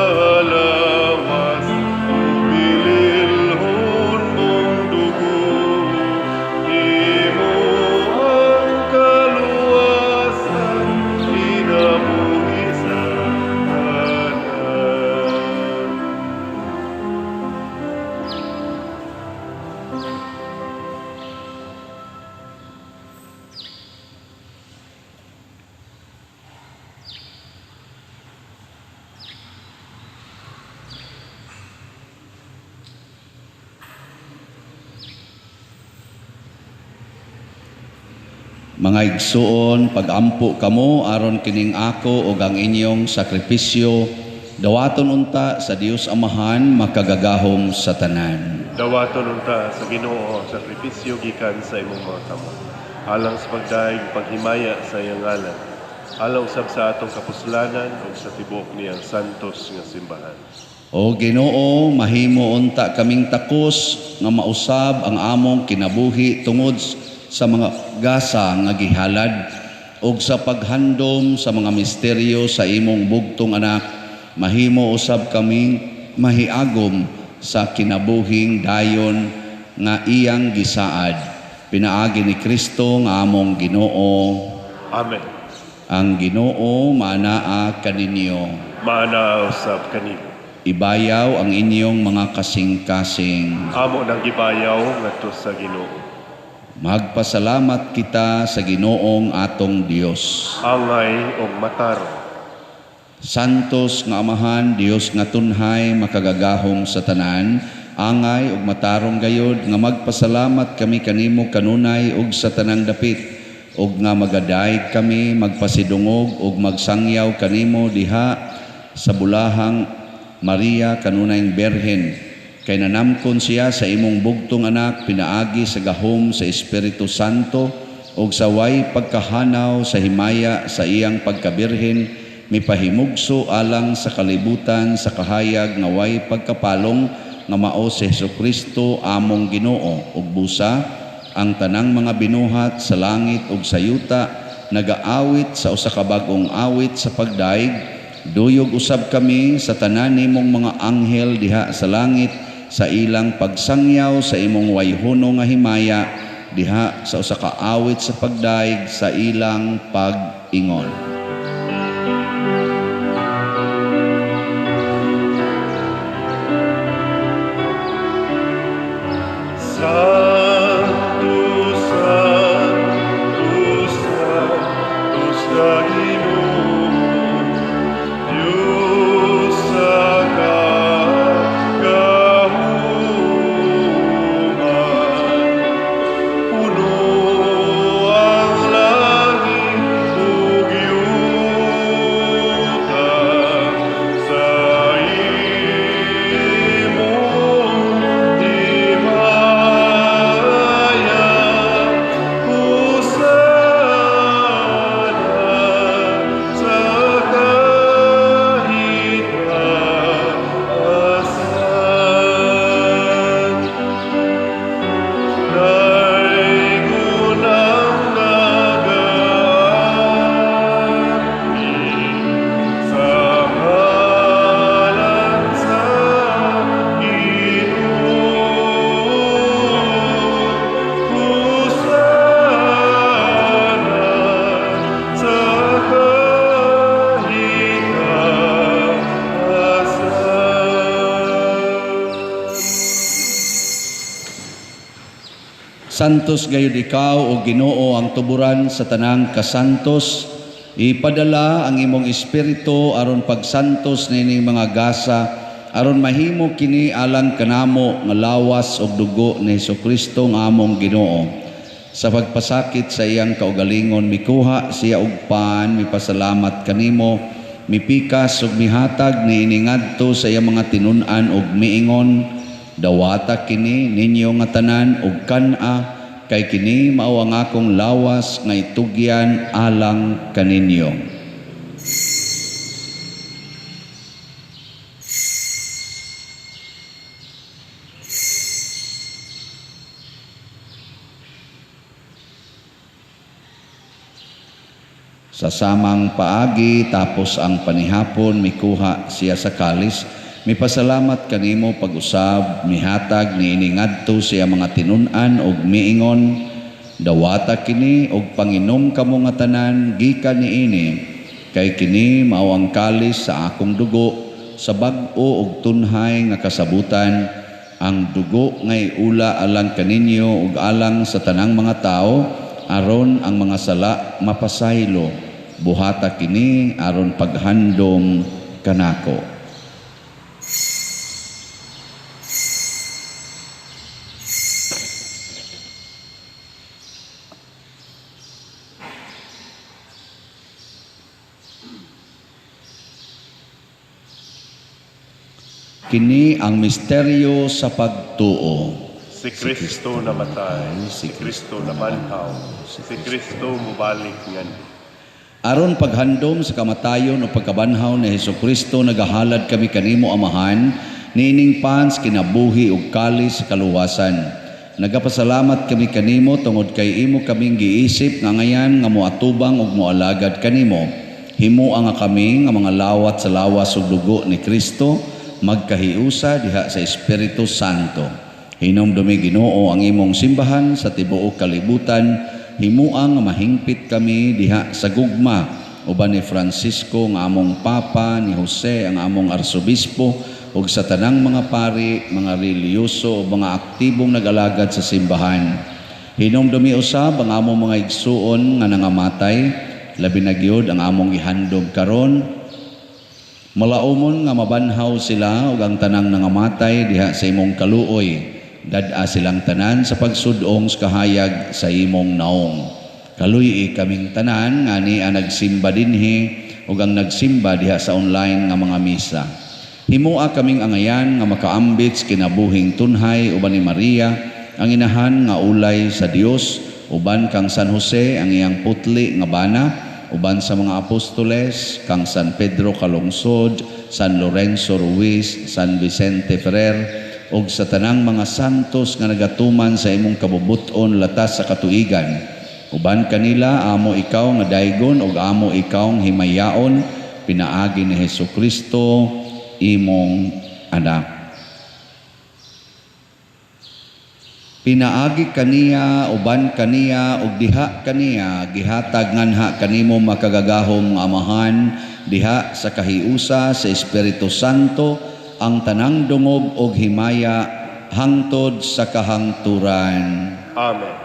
lawas, ug bililhon mong dugo, imo ang kaluwasan, kinabuhi sa tanan. Mga igsuon, pagampo kamo aron kining ako ug ang inyong sakripisyo Dawaton unta sa Dios Amahan makagagahom sa tanan. Dawaton unta sa Ginoo ang sakripisyo gikan sa imong mga kamot, alang sa pagdayeg paghimaya sa iyang ngalan, alang usab sa atong kapuslanan ug sa tibuok niyang santos nga simbahan. O Ginoo, mahimo unta kaming takos nga mausab ang among kinabuhi tungod sa mga gasa nga gihalad ug sa paghandom sa mga misteryo sa imong bugtong anak. Mahimo usab kaming mahiagom sa kinabuhing dayon nga iyang gisaad. Pinaagi ni Kristo nga among Ginoo. Amen. Ang Ginoo maanaa kaninyo. Maanaa usab kanimo. Ibayaw ang inyong mga kasing-kasing. Amo nang gibayaw ngadto sa Ginoo. Magpasalamat kita sa Ginoong atong Dios. Angay og matarong. Santos nga Amahan, Dios nga tunhay, makagagahom sa tanan, angay ug matarong gayod nga magpasalamat kami kanimo kanunay ug sa tanang dapit, ug nga magadayeg kami magpasidungog ug magsangyaw kanimo diha sa bulahang Maria kanunayng Berhen, kay nanamkon siya sa imong bugtong anak pinaagi sa gahom sa Espiritu Santo ug sa way pagkahanaw sa himaya sa iyang pagkabirhen, mipahimugso alang sa kalibutan sa kahayag nga way pagkapalong nga mao si Hesukristo among Ginoo. Ug busa ang tanang mga binuhat sa langit ug sa yuta nagaawit sa usa ka bag-ong awit sa pagdaig. Duyog usab kami sa tanan nimong mga anghel diha sa langit sa ilang pagsangyaw sa imong wayhono nga himaya diha sa usa ka awit sa pagdaig sa ilang pag-ingon. Santo, Santo, Santo sa Ginoo, Diyos sa kagahuman. Puno ang langit ug yuta sa imong himaya. Hosana sa kahitaasan. Daygon ang nagaagi sa ngalan sa Ginoo. Hosana sa kahitaasan. Santos gayud ikaw o Ginoo ang tuburan sa tanang kasantos. Ipadala ang imong espiritu aron pagsantos nining mga gasa, aron mahimo kini alang kanamo nga lawas ug dugo ni Hesukristo nga among Ginoo. Sa pagpasakit sa iyang kaugalingon, mikuha siya og pan, mipasalamat kanimo, mipikas ug mihatag niini ngadto sa iyang mga tinun-an ug miingon, dawata kini ninyo nga tanan ug kan-a, kay kini mao ang akong lawas nga itugyan alang kaninyo. Sa samang paagi, tapos ang panihapon, mikuha siya sa kalis, mipasalamat kanimo pag-usab, mihatag niini ngadto siya mga tinun-an og miingon, dawata kini og panginom kamo nga tanan gikan niini, kay kini mao ang kalis sa akong dugo sa bag-o og tunhay nga kasabutan, ang dugo nga iula alang kaninyo ug alang sa tanang mga tawo, aron ang mga sala mapasaylo. Buhata kini aron paghandom kanako. Kini ang misteryo sa pagtuo. Si Kristo namatay, si Kristo nabanhaw, si Kristo mubalik nganhi. Aron paghandom sa kamatayon o pagkabanhaw ni Hesus Kristo, nagahalad kami kanimo, Amahan, niining pan sa kinabuhi ug kalis sa kaluwasan. Nagapasalamat kami kanimo tungod kay imo kaming giisip nga angayan nga moatubang ug moalagad kanimo. Himoa nga kami nga mga lawat sa lawas ug dugo ni Kristo magkahiusa diha sa Espiritu Santo. Hinumdumi, Ginoo, ang imong simbahan sa tibuok kalibutan. Himoa nga mahingpit kami diha sa gugma uban ni Francisco nga among Papa, ni Jose ang among Arsobispo, ug sa tanang mga pari, mga relihiyoso ug mga aktibong nag-alagad sa simbahan. Hinumdumi usab ang among mga igsuon nga nangamatay, labi na gyud ang among gihandom karon. Malaumon nga mabanhaw sila ug ang tanang nangamatay diha sa imong kaluoy. Dad-a silang tanan sa pagsudong sa kahayag sa imong naong. Kaluy-i kaming tanan nga ania nagsimba dinhi ug ang nagsimba diha sa online nga mga misa. Himoa kaming angayan nga makaambit sa kinabuhing tunhay uban ni Maria, ang inahan nga ulay sa Dios, uban kang San Jose ang iyang putli nga bana, uban sa mga apostoles, kang San Pedro Calungsod, San Lorenzo Ruiz, San Vicente Ferrer, ug sa tanang mga santos nga nagatuman sa imong kabubut-on latas sa katuigan. Uban kanila amo ikaw nga daygon ug amo ikaw himayaon pinaagi ni Hesus Kristo imong anak. Pinaagi kaniya, uban kaniya, ug diha kaniya, gihatag nganha kanimo makagagahom nga Amahan, diha sa kahiusa sa Espiritu Santo, ang tanang dungog og himaya hangtod sa kahangturan. Amen.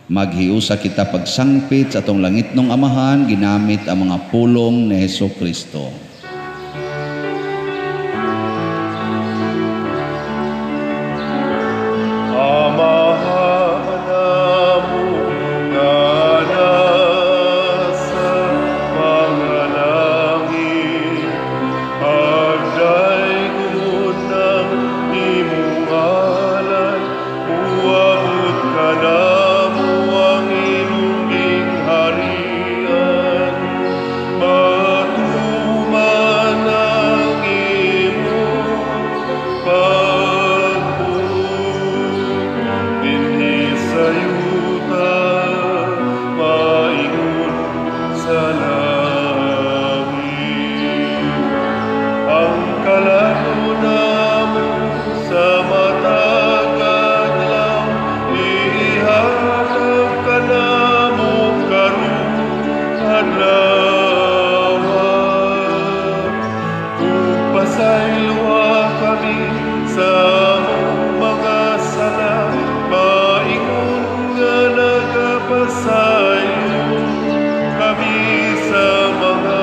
Maghiusa kita pagsangpit sa atong langitnong Amahan, ginamit ang mga pulong ni Hesus Kristo. Amahan namo nga nasa mga langit, pagdaygon ang imong ngalan, muabot kanamo ang imong gingharian. Matuman ang imong pagbuot dinhi sa yuta, maingon sa langit. Ang kalan-on namo sa matag adlaw, ihatag kanamo karong adlaw. Ug pasayloa kami sa among mga sala, maingon nga nagapasaylo kami sa mga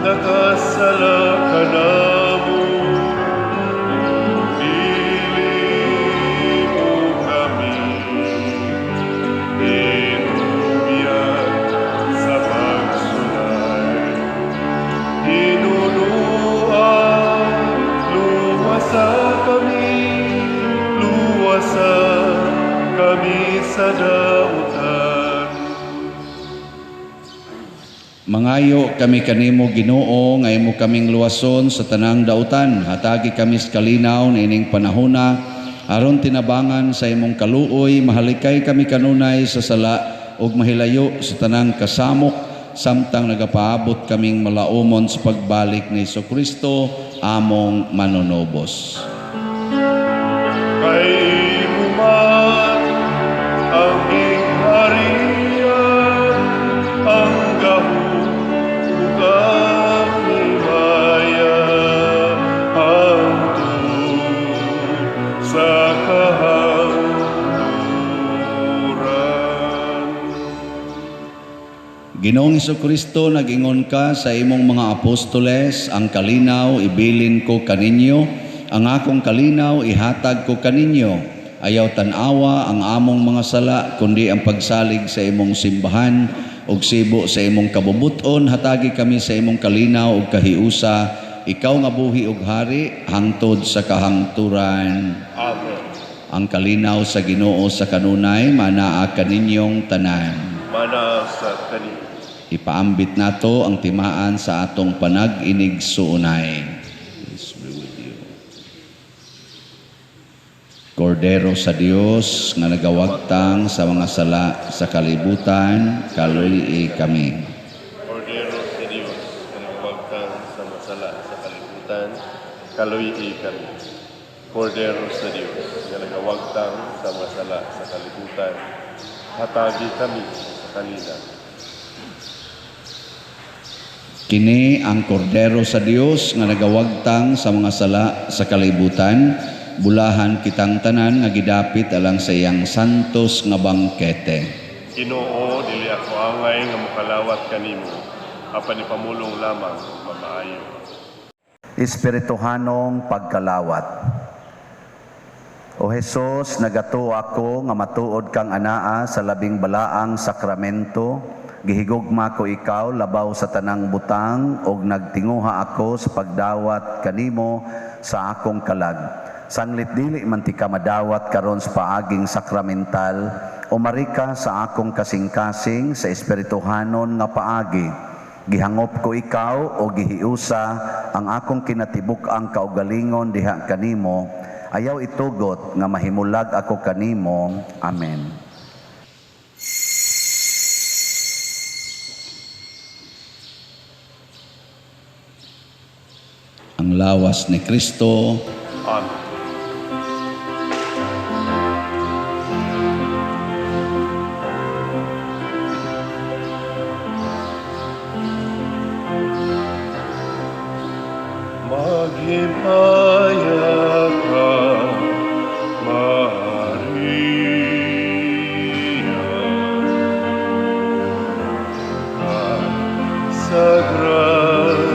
nakasala kanamo. Dili mo kami itugyan sa pagsulay. Hinunua, luwasa kami, luwasa kami sa dautan. Mangayo kami kanimo, Ginoo, nga imo kaming luwason sa tanang dautan. Hatagi kami sa kalinaw niining panahona aron tinabangan sa imong kaluoy mahalikay kami kanunay sa sala ug mahilayo sa tanang kasamok samtang nagapaabot kaming malaumon sa pagbalik ni Kristo among manunubos. Kay imo man ang gingharian, ang gahom ug ang himaya, hangtod sa kahangturan. Ginoong Kristo, nag-ingon ka sa imong mga apostoles, "Ang kalinaw ibilin ko kaninyo, ang akong kalinaw ihatag ko kaninyo. Ayaw tan-awa ang among mga sala, kundi ang pagsalig sa imong simbahan, ug sibo sa imong kabubuton, hatagi kami sa imong kalinaw ug kahiusa Ikaw nga buhi ug hari hangtod sa kahangturan. Amen. Ang kalinaw sa Ginoo sa kanunay manaa kaninyong tanan. Mana sa kani. Ipaambit nato ang timaan sa atong panag-inigsuonay. Peace be with you. Kordero sa Dios nga nagawagtang sa mga sala sa kalibutan, kaluy-i kami. Kordero sa Dios nga nagawagtang sa mga sala sa kalibutan, kaluy-i kami. Kordero sa Dios nga nagawagtang sa mga sala sa kalibutan, hatagi kami sa kalinaw. Kini ang kordero sa Dios nga nagawagtang sa mga sala sa kalibutan, bulahan kitang tanan nga gidapit alang sa iyang santos nga bangkete. Ginoo, dili ako angay nga mokalawat kanimo, apan ipamulong lamang ug mamaayo. Espirituhanong pagkalawat. O Hesus, nagatuo ako nga matuod kang anaa sa labing balaang sakramento. Gihigugma ko ikaw labaw sa tanang butang ug nagtinguha ako sa pagdawat kanimo sa akong kalag. Sanglit dili man ti ka madawat karon sa paaging sakramental, umari ka sa akong kasing-kasing sa espirituhanon nga paagi. Gihangop ko ikaw o gihiusa ang akong kinatibuk-ang kaugalingon diha kanimo. Ayaw itugot nga mahimulag ako kanimo. Amen. Ang lawas ni Kristo. Amen. Maghimaya ka, Maria, sa grasya.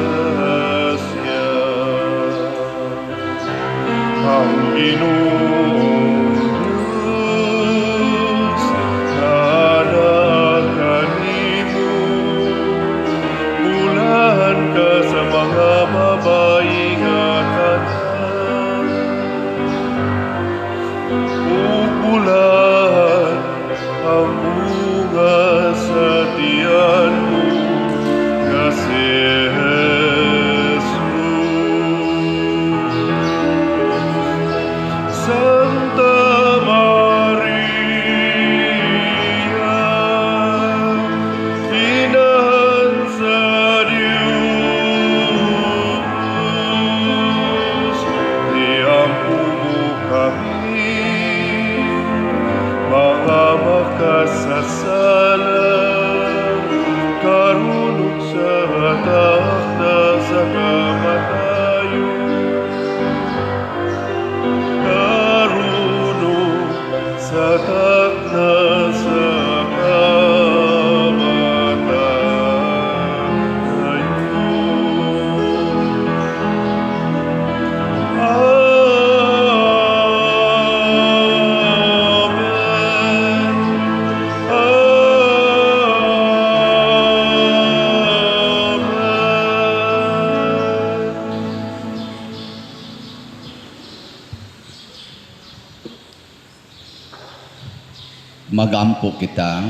Ang Ginoong Diyos naa kanimo, bulahan ka sa mga babae nga tanan, ug bulahan ang bunga sa tiyan mo nga si Jesus. Santa Maria, Inahan sa Diyos, iampo mo kami, mga makasasala, karon ug sa takna sa kamatayon. Karon ug sa takna sa kamatayon. Amen. Amen. Magampo kita.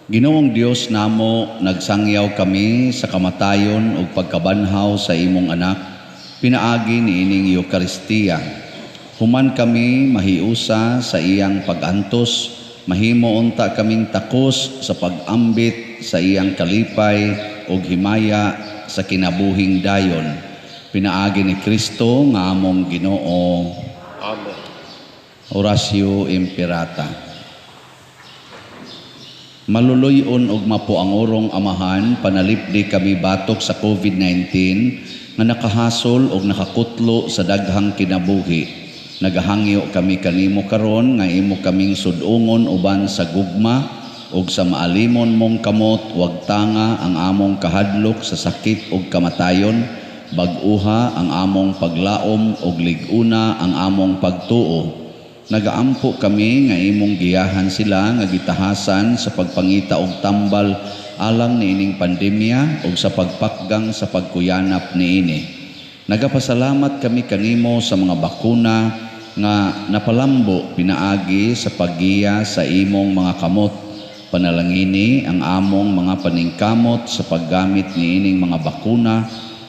Ginoong Dios namo, nagsangyaw kami sa kamatayon ug pagkabanhaw sa imong anak, pinaagi niining Eukaristiya. Human kami mahiusa sa iyang pag-antos, mahimo unta kaming takos sa pag-ambit sa iyang kalipay ug himaya sa kinabuhing dayon. Pinaagi ni Kristo nga among Ginoo. Amen. Oratio Imperata. Maluluy-on ug mapuangorong Amahan, panalipdi kami batok sa COVID-19 nga nakahasol ug nakakutlo sa daghang kinabuhi. Nagahangyo kami kanimo karon nga imo kaming sud-ungon uban sa gugma ug sa maalimon mong kamot, wag tanga ang among kahadlok sa sakit ug kamatayon, bag-uha ang among paglaom ug lig-una ang among pagtuo. Nagaampo kami nga imong giyahan sila nga gitahasan sa pagpangita og tambal alang niining pandemya ug sa pagpakgang sa pagkuyanap niini. Nagapasalamat kami kanimo sa mga bakuna nga napalambo pinaagi sa paggiya sa imong mga kamot. Panalangini ang among mga paningkamot sa paggamit niining mga bakuna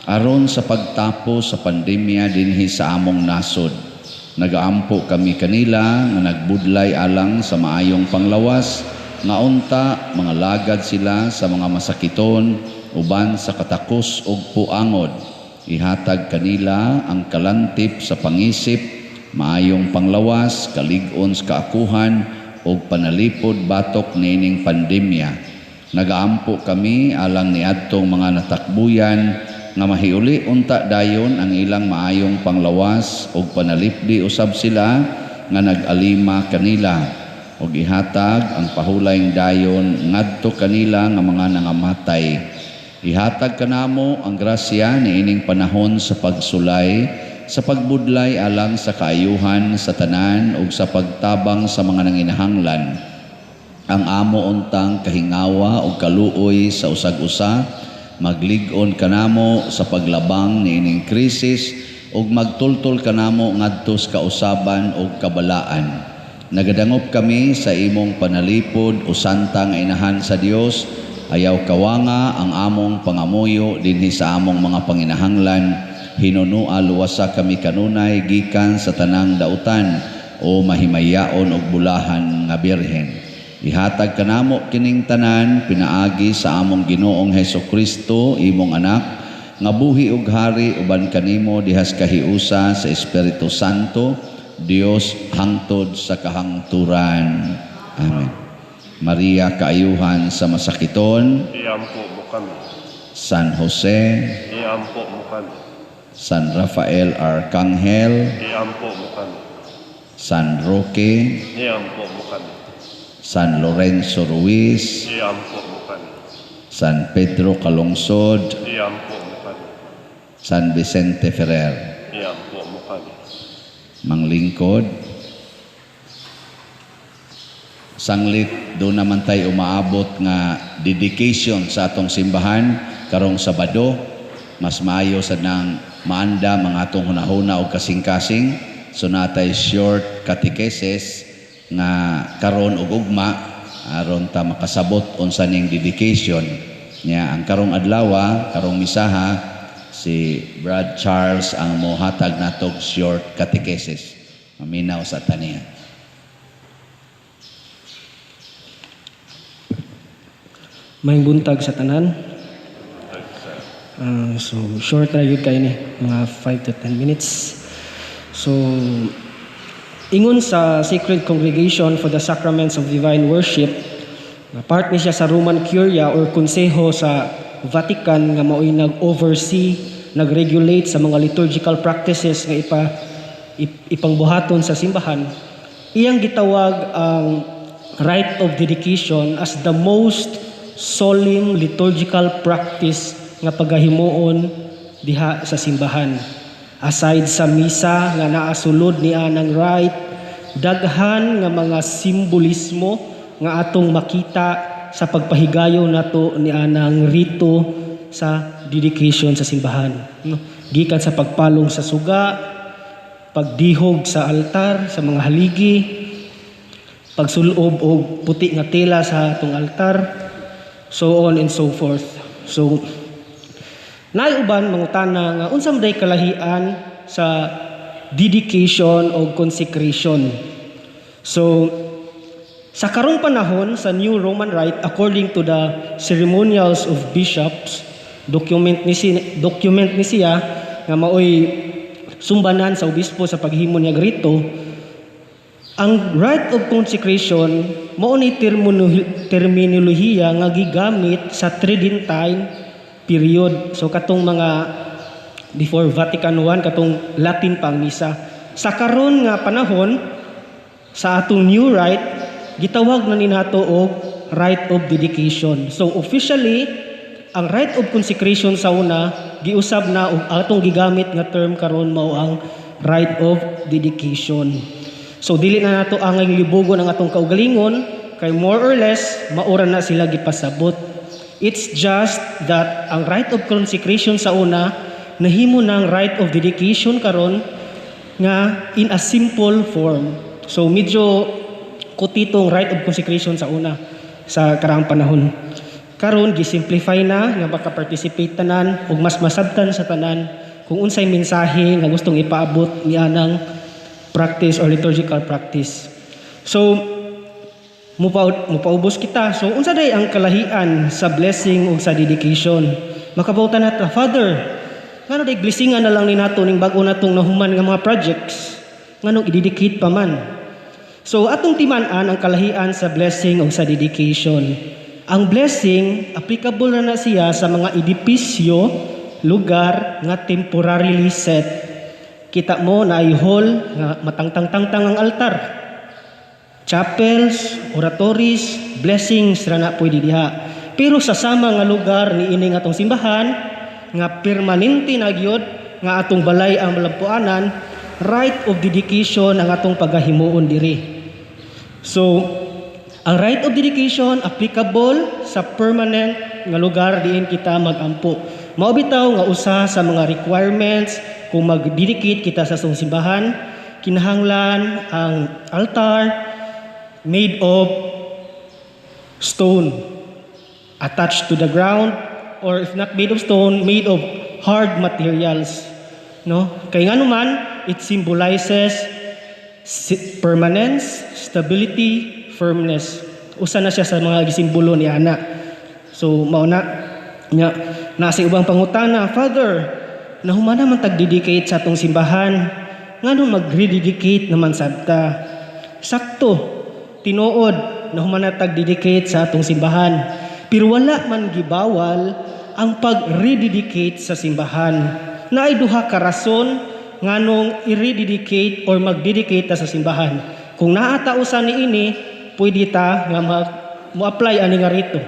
aron sa pagtapos sa pandemya dinhi sa among nasod. Nagaampo kami kanila nga nagbudlay alang sa maayong panglawas, nga unta mga lagad sila sa mga masakiton uban sa katakos ug puangod. Ihatag kanila ang kalantip sa pangisip, maayong panglawas, kalig-on sa kaakuhan ug panalipod batok niining pandemya. Nagaampo kami alang niadtong mga natakbuyan nga mahiuli unta dayon ang ilang maayong panglawas ug panalipdi usab sila nga nag-alima kanila, ug ihatag ang pahulayng dayon ngadto kanila nga mga nangamatay. Ihatag kanamo ang grasya niining panahon sa pagsulay, sa pagbudlay alang sa kaayuhan sa tanan ug sa pagtabang sa mga nanginahanglan. Ang amo untang kahingawa ug kaluoy sa usag-usa maglig-on kanamo sa paglabang niining krisis ug magtultol kanamo ngadto sa kausaban ug kabalaan. Nagadangop kami sa imong panalipod o santa nga inahan sa Dios. Ayaw kawanga ang among pangamuyo dinhi sa among mga panginahanglan. Hinunua luwasa kami kanunay gikan sa tanang dautan o mahimayaon og bulahan nga Birhen. Ihatag kanamo kining tanan pinaagi sa among Ginoong Hesus Kristo, imong anak, nga buhi ug hari uban kanimo dihas kahiusa sa Espiritu Santo, Dios hangtod sa kahangturan. Amen. Maria, kaayuhan sa masakiton, Iampo mo kami. San Jose, Iampo mo kami. San Rafael Arcangel, Iampo mo kami. San Roque, Iampo mo kami. San Lorenzo Ruiz, Iampo mo kami. San Pedro Calungsod, Iampo mo kami. San Vicente Ferrer. Iampo mo kami. Manglingkod. Sanglit do naman tayo umaabot nga dedication sa atong simbahan karong Sabado. Mas maayo sa nang maanda mga atong hunahuna o kasing-kasing. So natay short catechesis nga karon og ugma aron ta makasabot unsa ning dedication nya. Ang karong adlaw, karong misaha, si Brad Charles ang mohatag natog short catechesis. Maminaw sa taniya. Maayong buntag sa tanan. So short ra gyud kay ni, mga 5 to 10 minutes. So ingon sa Sacred Congregation for the Sacraments of Divine Worship, na part ni siya sa Roman Curia or konseho sa Vatican nga maoy nag-oversee, nag-regulate sa mga liturgical practices nga ipangbuhaton sa simbahan. Iyang gitawag ang rite of dedication as the most solemn liturgical practice nga pagahimuon diha sa simbahan. Aside sa misa nga naasulod niya ng rite, daghan nga mga simbolismo nga atong makita sa pagpahigayon nato ni anang rito sa dedication sa simbahan. No? Gikan sa pagpalong sa suga, pagdihog sa altar, sa mga haligi, pagsulob og puti nga tela sa atong altar, so on and so forth. So, naay uban mangutana nga unsa man day kalahian sa dedication o consecration. So, sa karong panahon sa New Roman Rite, according to the ceremonials of bishops, document ni siya nga maoy sumbanan sa obispo sa paghimo niya rito. Ang rite of consecration mao ni terminolohiya nga gigamit sa Tridentine period. So katong mga before Vatican I, katong Latin pa ang misa. Sa karon nga panahon sa atong new rite, gitawag na ni nato og rite of dedication. So officially, ang rite of consecration sa una giusab na og atong gigamit nga term karon mao ang rite of dedication. So dili na nato angay libugon ang atong kaugalingon kay more or less maura na sila gipasabot. It's just that ang rite of consecration sa una nahimo ng rite of dedication karon nga in a simple form. So medyo kutitong rite of consecration sa una sa karaang panahon. Karon gisimplify na nga maka-participate tanan ug mas masabtan sa tanan kung unsay mensahe nga gustong ipaabot niya ng practice or liturgical practice. So mupaubos kita. So unsa day ang kalahian sa blessing ug sa dedication? Makabaw ta na, "Father, ngano day blessingan na lang ni nato ning bag-o natong nahuman nga mga projects? Nganong i-dedicate pa man?" So atong timan-an ang kalahian sa blessing ug sa dedication. Ang blessing, applicable na na siya sa mga edipisyo, lugar nga temporarily set. Kita mo na ay hall nga matangtang-tangtang ang altar. Chapels, oratories, blessings ra na pwede diha. Pero sa sama nga lugar ni ini nga atong simbahan nga permanente na gyud nga atong balay ang malampuanan, rite of dedication ang atong pagahimuon diri. So, ang rite of dedication applicable sa permanent nga lugar diin kita magampo. Mao bitaw nga usa sa mga requirements kung mag-dedicate kita sa atong simbahan, kinahanglan ang altar made of stone attached to the ground, or if not made of stone, made of hard materials, no? Kay ngano man, it symbolizes permanence, stability, firmness. Usa na siya sa mga gisimbolo ni ana. So mao na nya nasa ubang pangutana, "Father, nahuman naman tag-dedicate sa atong simbahan, ngano mag-rededicate naman sabta?" Sakto, tinuod, nahuman na tag-dedicate sa atong simbahan, pero wala man gibawal ang pag-rededicate sa simbahan. Naay duha ka rason nganong i-rededicate or mag-dedicate ta sa simbahan. Kung naa ta usa niini, pwede ta nga mo-apply ani nga rito.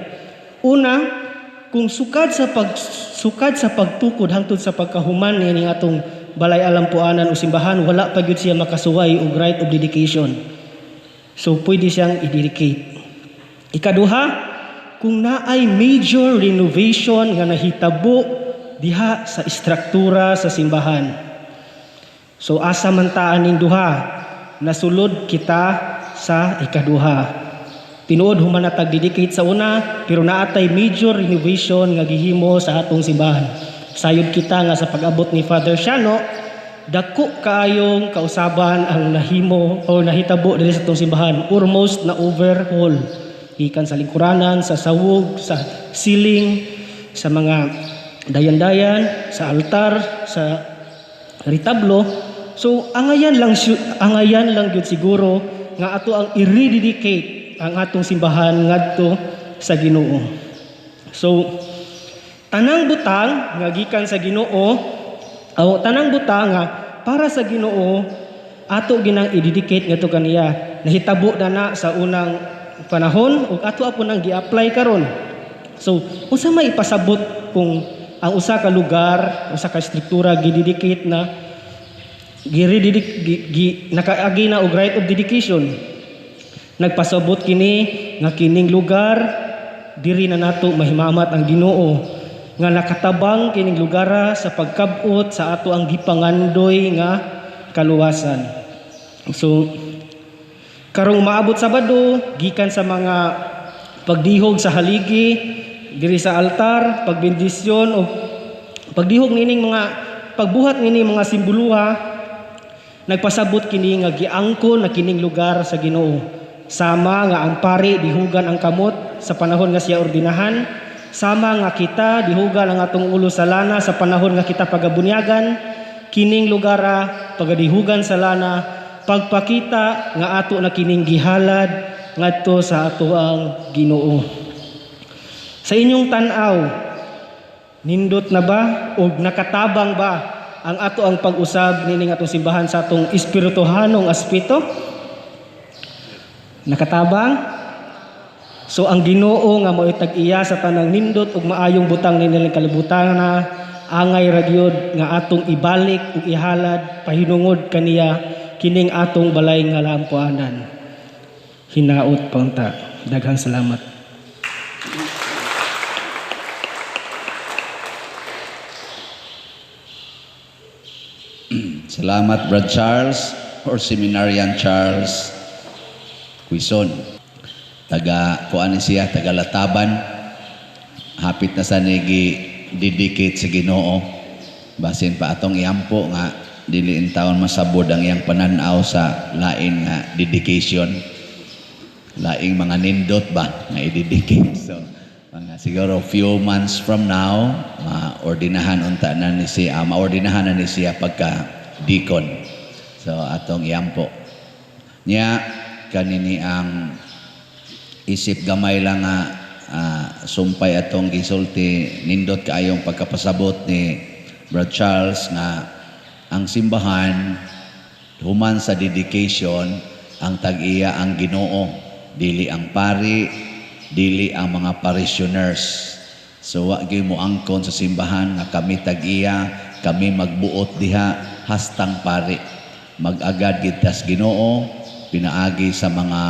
Una, kung sukad sa pagtukod hangtod sa pagkahuman niini atong balay alampuanan o simbahan, wala pa gyud siya makasuway og rite of dedication. So pwede siyang i-dedicate. Ikaduha, kung naay major renovation nga nahitabo diha sa istruktura sa simbahan. So asa man ta aning duha, nasulod kita sa ikaduha. Tinuod, human na tag-dedicate sa una, pero naatay major renovation nga gihimo sa atong simbahan. Sayod kita nga sa pag-abot ni Father Shano, dako kaayong kausaban ang nahimo o nahitabo diri sa atong simbahan. Almost na overhaul. Gikan sa lingkuranan, sa sawug, sa ceiling, sa mga dayan-dayan, sa altar, sa retablo. So angayan lang gyud siguro nga ato ang i-rededicate ang atong simbahan ngadto sa Ginoo. So tanang butang nga gikan sa Ginoo o tanang butang nga para sa Ginoo, ato ginang i-dedicate ngadto kaniya. Nahitabo na na sa unang panahon ug ato apo nang gi-apply karon. So unsa may ipasabot kung ang usa ka lugar, usa ka struktura gidedicate na, gi, nakaagi na og rite of dedication? Nagpasabot kini nga kining lugar diri na nato mahimamat ang Ginoo, nga nakatabang kining lugara sa pagkabot sa ato ang gipangandoy nga kaluwasan. So karong maabot Sabado, gikan sa mga pagdihog sa haligi diri sa altar, pagbendisyon o pagdihog nining mga pagbuhat nining mga simboluha, nagpasabot kini nga giangkon na kining lugar sa Ginoo. Sama nga ang pari dihugan ang kamot sa panahon nga siya ordinahan, sama nga kita dihugan ang atong ulo sa lana sa panahon nga kita pagabunyagan, kining lugara pagadihugan sa lana, pagpakita nga ato na kining gihalad ngadto sa ato ang Ginoo. Sa inyong tan-aw, nindot na ba o nakatabang ba ang ato ang pag-usab nining atong simbahan sa atong espirituhanong aspeto? Nakatabang? So ang Ginoo nga mao'y tag-iya sa tanang nindot ug maayong butang nining kalibutan na angay ra gyud nga atong ibalik ug ihalad pahinungod kaniya kining atong balay nga lampuanan. Hinaot pa unta. Daghang salamat. Salamat, Brad Charles or Seminarian Charles Quizon. Taga kuan ni siya, taga Lataban. Hapit na sa nigi dedicate sa Ginoo. Basin pa atong iampo nga dili in taon masabod ang iyang pananaw sa lain nga dedication. Laing mga nindot ba nga i-dedicate. So mga siguro few months from now, maordinahan unta na ni siya, maordinahan na ni siya pagka deacon. So atong iampo. Nya kanini ang isip gamay lang nga sumpay atong gisulti, nindot kaayong pagkapasabot ni Brad Charles nga ang simbahan, human sa dedication, ang tag-iya ang Ginoo, dili ang pari, dili ang mga parishioners. So wa gyud mo angkon sa simbahan nga kami tag-iya, kami magbuot diha, hastang pari. Mag-agad gid tas Ginoo pinaagi sa mga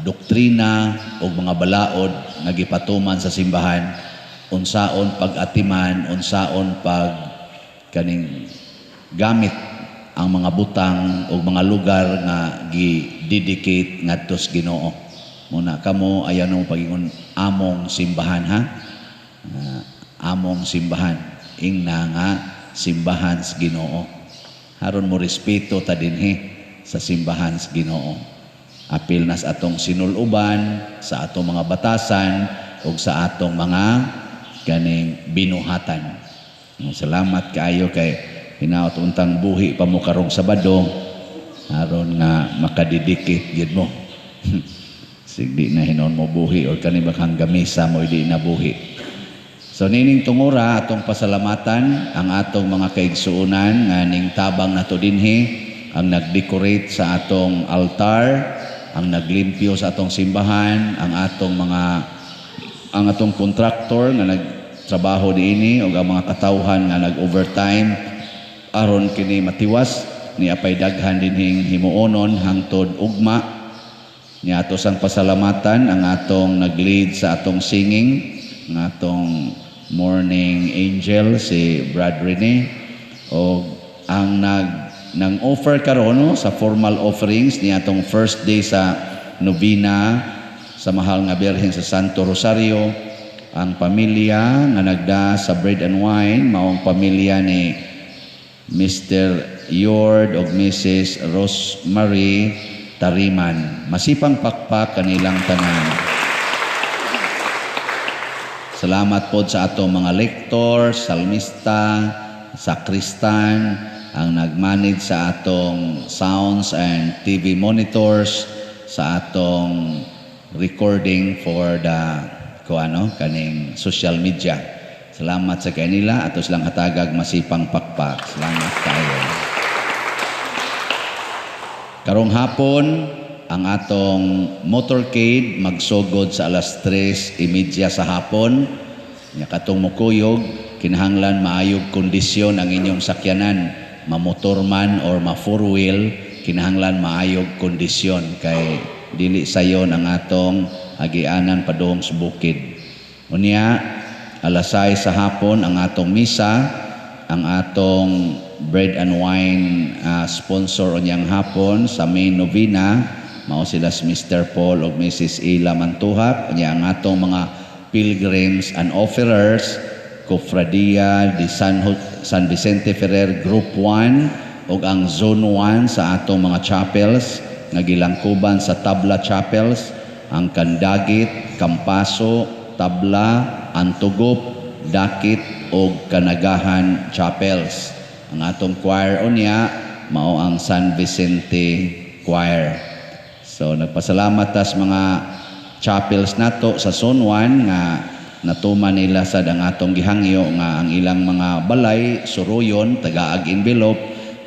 doktrina o mga balaod nga gipatuman sa simbahan, unsaon pag-atiman, unsaon pag kaning gamit ang mga butang o mga lugar nga gi-dedicate ngadto sa Ginoo. Muna kamo ayaw nung pagingon among simbahan, ha. Among simbahan, ingna nga simbahan sa Ginoo. Haron mo respeto ta dinhi sa simbahan sa Ginoo. Apil na sa atong sinuluban, sa atong mga batasan ug sa atong mga kaning binuhatan. Salamat kaayo kay hinaot untang buhi pa mo karong Sabado aron nga makadedicate gyud mo. Sige na hinon mo buhi or kani bakang gamisa mo di na buhi. So nining tungura atong pasalamatan ang atong mga kaigsuonan nga ning tabang nato dinhi, ang nag-decorate sa atong altar, ang naglimpyo sa atong simbahan, ang atong contractor nga nagtrabaho niini ug ang mga katawhan nga nag-overtime aron kini matiwas ni apay daghan dinhing himuonon hangtod ugma. Ni ato sang pasalamatan ang atong nag-lead sa atong singing, ang atong morning angel si Brad Rene, o ang nang offer karon, no, sa formal offerings ni atong first day sa novena sa Mahal nga Birhen sa Santo Rosario, ang pamilya nga nagda sa bread and wine maong pamilya ni Mr. Yord og Mrs. Rosemary Tariman. Masipang pakpak kanilang tanan. Salamat po sa atong mga lektor, salmista, sakristan, ang nag-manage sa atong sounds and TV monitors, sa atong recording for the kuano kaning social media. Salamat sa kanila, ato silang hatagag masipang pakpak. Salamat kayo. Karong hapon, ang atong motorcade magsugod sa alas 3:30 sa hapon. Nya katong mukuyog, kinahanglan maayog kondisyon ang inyong sakyanan, mamotor man or ma four wheel, kinahanglan maayog kondisyon kay dili sayon ang atong agianan padung sa bukid. Unya alas 6 sa hapon ang atong misa, ang atong bread and wine sponsor unyang hapon sa main novena mao sila si Mr. Paul ug Mrs. Ila Mantuhap. Unya ang atong mga pilgrims and offerers, Cofradia de San Vicente Ferrer Group 1 ug ang Zone 1 sa atong mga chapels nga gilangkuban sa Tabla Chapels, ang Kandagit, Kampaso, Tabla, Antugop, Dakit ug Kanagahan Chapels. Ang atong choir unya mao ang San Vicente Choir. So nagpasalamat tas mga chapels nato sa Zone 1 nga natuman nila sad ang atong gihangyo nga ang ilang mga balay suruyon tagaag envelope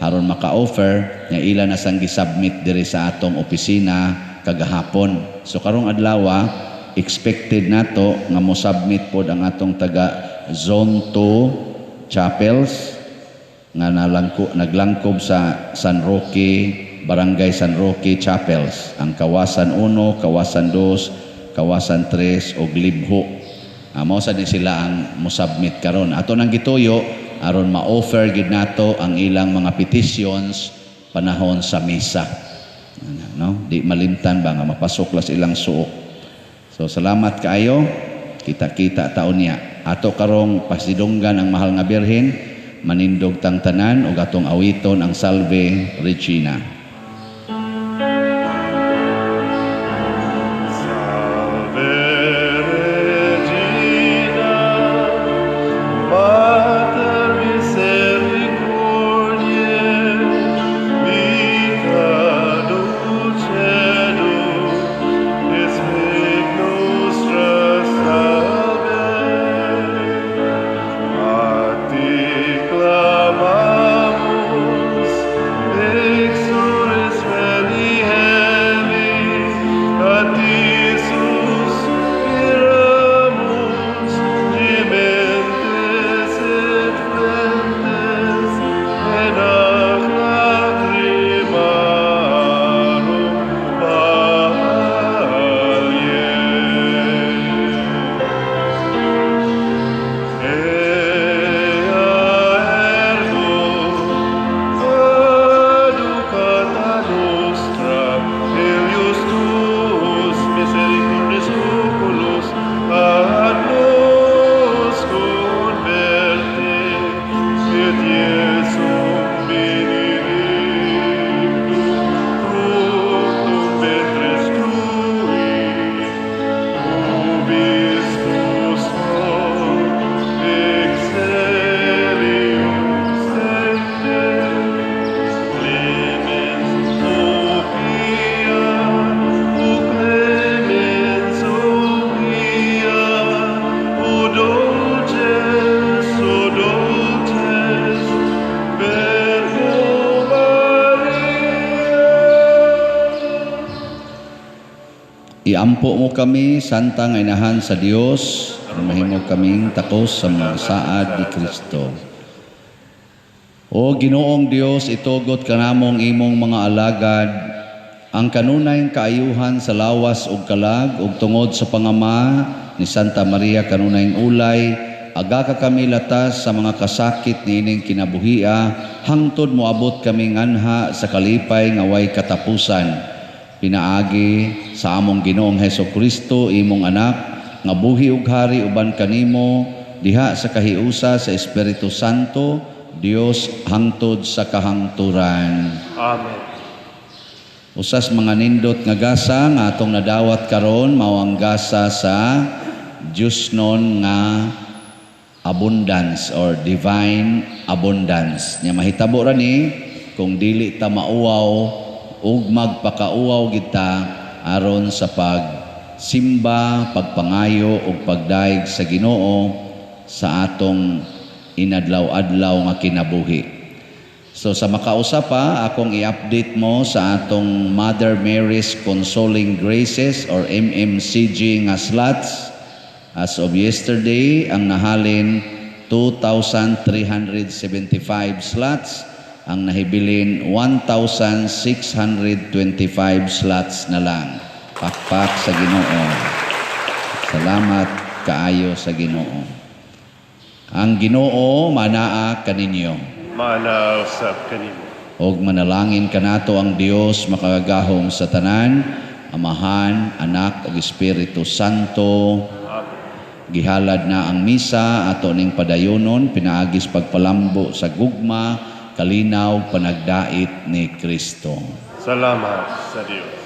aron maka-offer nga ila na sang gisubmit diri sa atong opisina kagahapon. So karong adlaw expected nato nga mo-submit pod ang atong taga Zone 2 chapels nga naglangkob sa San Roque, Barangay San Roque Chapels, ang Kawasan 1, Kawasan 2, Kawasan 3 ug Libho. Mao sad ni sila ang mo-submit karon. Ato nang gituyo aron ma-offer gid nato ang ilang mga petitions panahon sa misa. Ano, no? Di malimtan ba nga mapasuklas ilang suok. So salamat kaayo. Kita-kita ta unya. Ato karong pasidunggan ang mahal nga Birhen, manindog tang tanan ug atong awiton ang Salve Regina. Salve Regina, Mater misericordiae, vita dulcedo, et spes nostra salve. A ti clamamus, exules filii Hevae, a ti suspiramus, gementes et flentes, in hac lacrimarum valle. Ea ergo, advocata nostra, filios tuos misericordes oculos ad nos converte, et Iesum benedictum fructum ventris tui, vobiscum hoc excellium semper, clemens o pia, o clemens o pia, o dulces, Virgo Maria. Iampo mo kami, Santa nga Inahan sa Dios, aron mahimo kaming takos sa mga saad ni Kristo. O Ginoong Dios, itugot kanamong imong mga alagad ang kanunay kaayuhan sa lawas ug kalag ug tungod sa pangama ni Santa Maria kanunayng ulay, aga ka kami latas sa mga kasakit niining kinabuhia hangtod moabot kami nganha sa kalipay nga way katapusan, pinaagi sa among Ginoong Heso Kristo, imong anak, nga buhi ug hari uban kanimo diha sa kahiusa sa Espiritu Santo, Dios hangtod sa kahangturan. Amen. Usas mga nindot nga gasa nga atong nadawat karon mao ang gasa sa Diyosnon nga abundance or divine abundance. Nya mahitabo ra ni kung dili ta mauwaw ug magpakauwaw kita aron sa pagsimba, pagpangayo ug pagdayeg sa Ginoo sa atong inadlaw-adlaw nga kinabuhi. So sa makausa pa, akong i-update mo sa atong Mother Mary's Consoling Graces or MMCG nga slots. As of yesterday, ang nahalin 2,375 slots, ang nahibilin 1,625 slots na lang. Pakpak sa Ginoo. Salamat kaayo sa Ginoo. Ang Ginoo manaa kaninyo. Maanaa usab kanimo. Og manalangin kanato ang Dios makagagahom sa tanan, Amahan, Anak ug Espiritu Santo. Amen. Gihalad na ang misa ato ning padayonon pinaagis pagpalambo sa gugma, kalinaw, panagdait ni Kristo. Salamat sa Dios.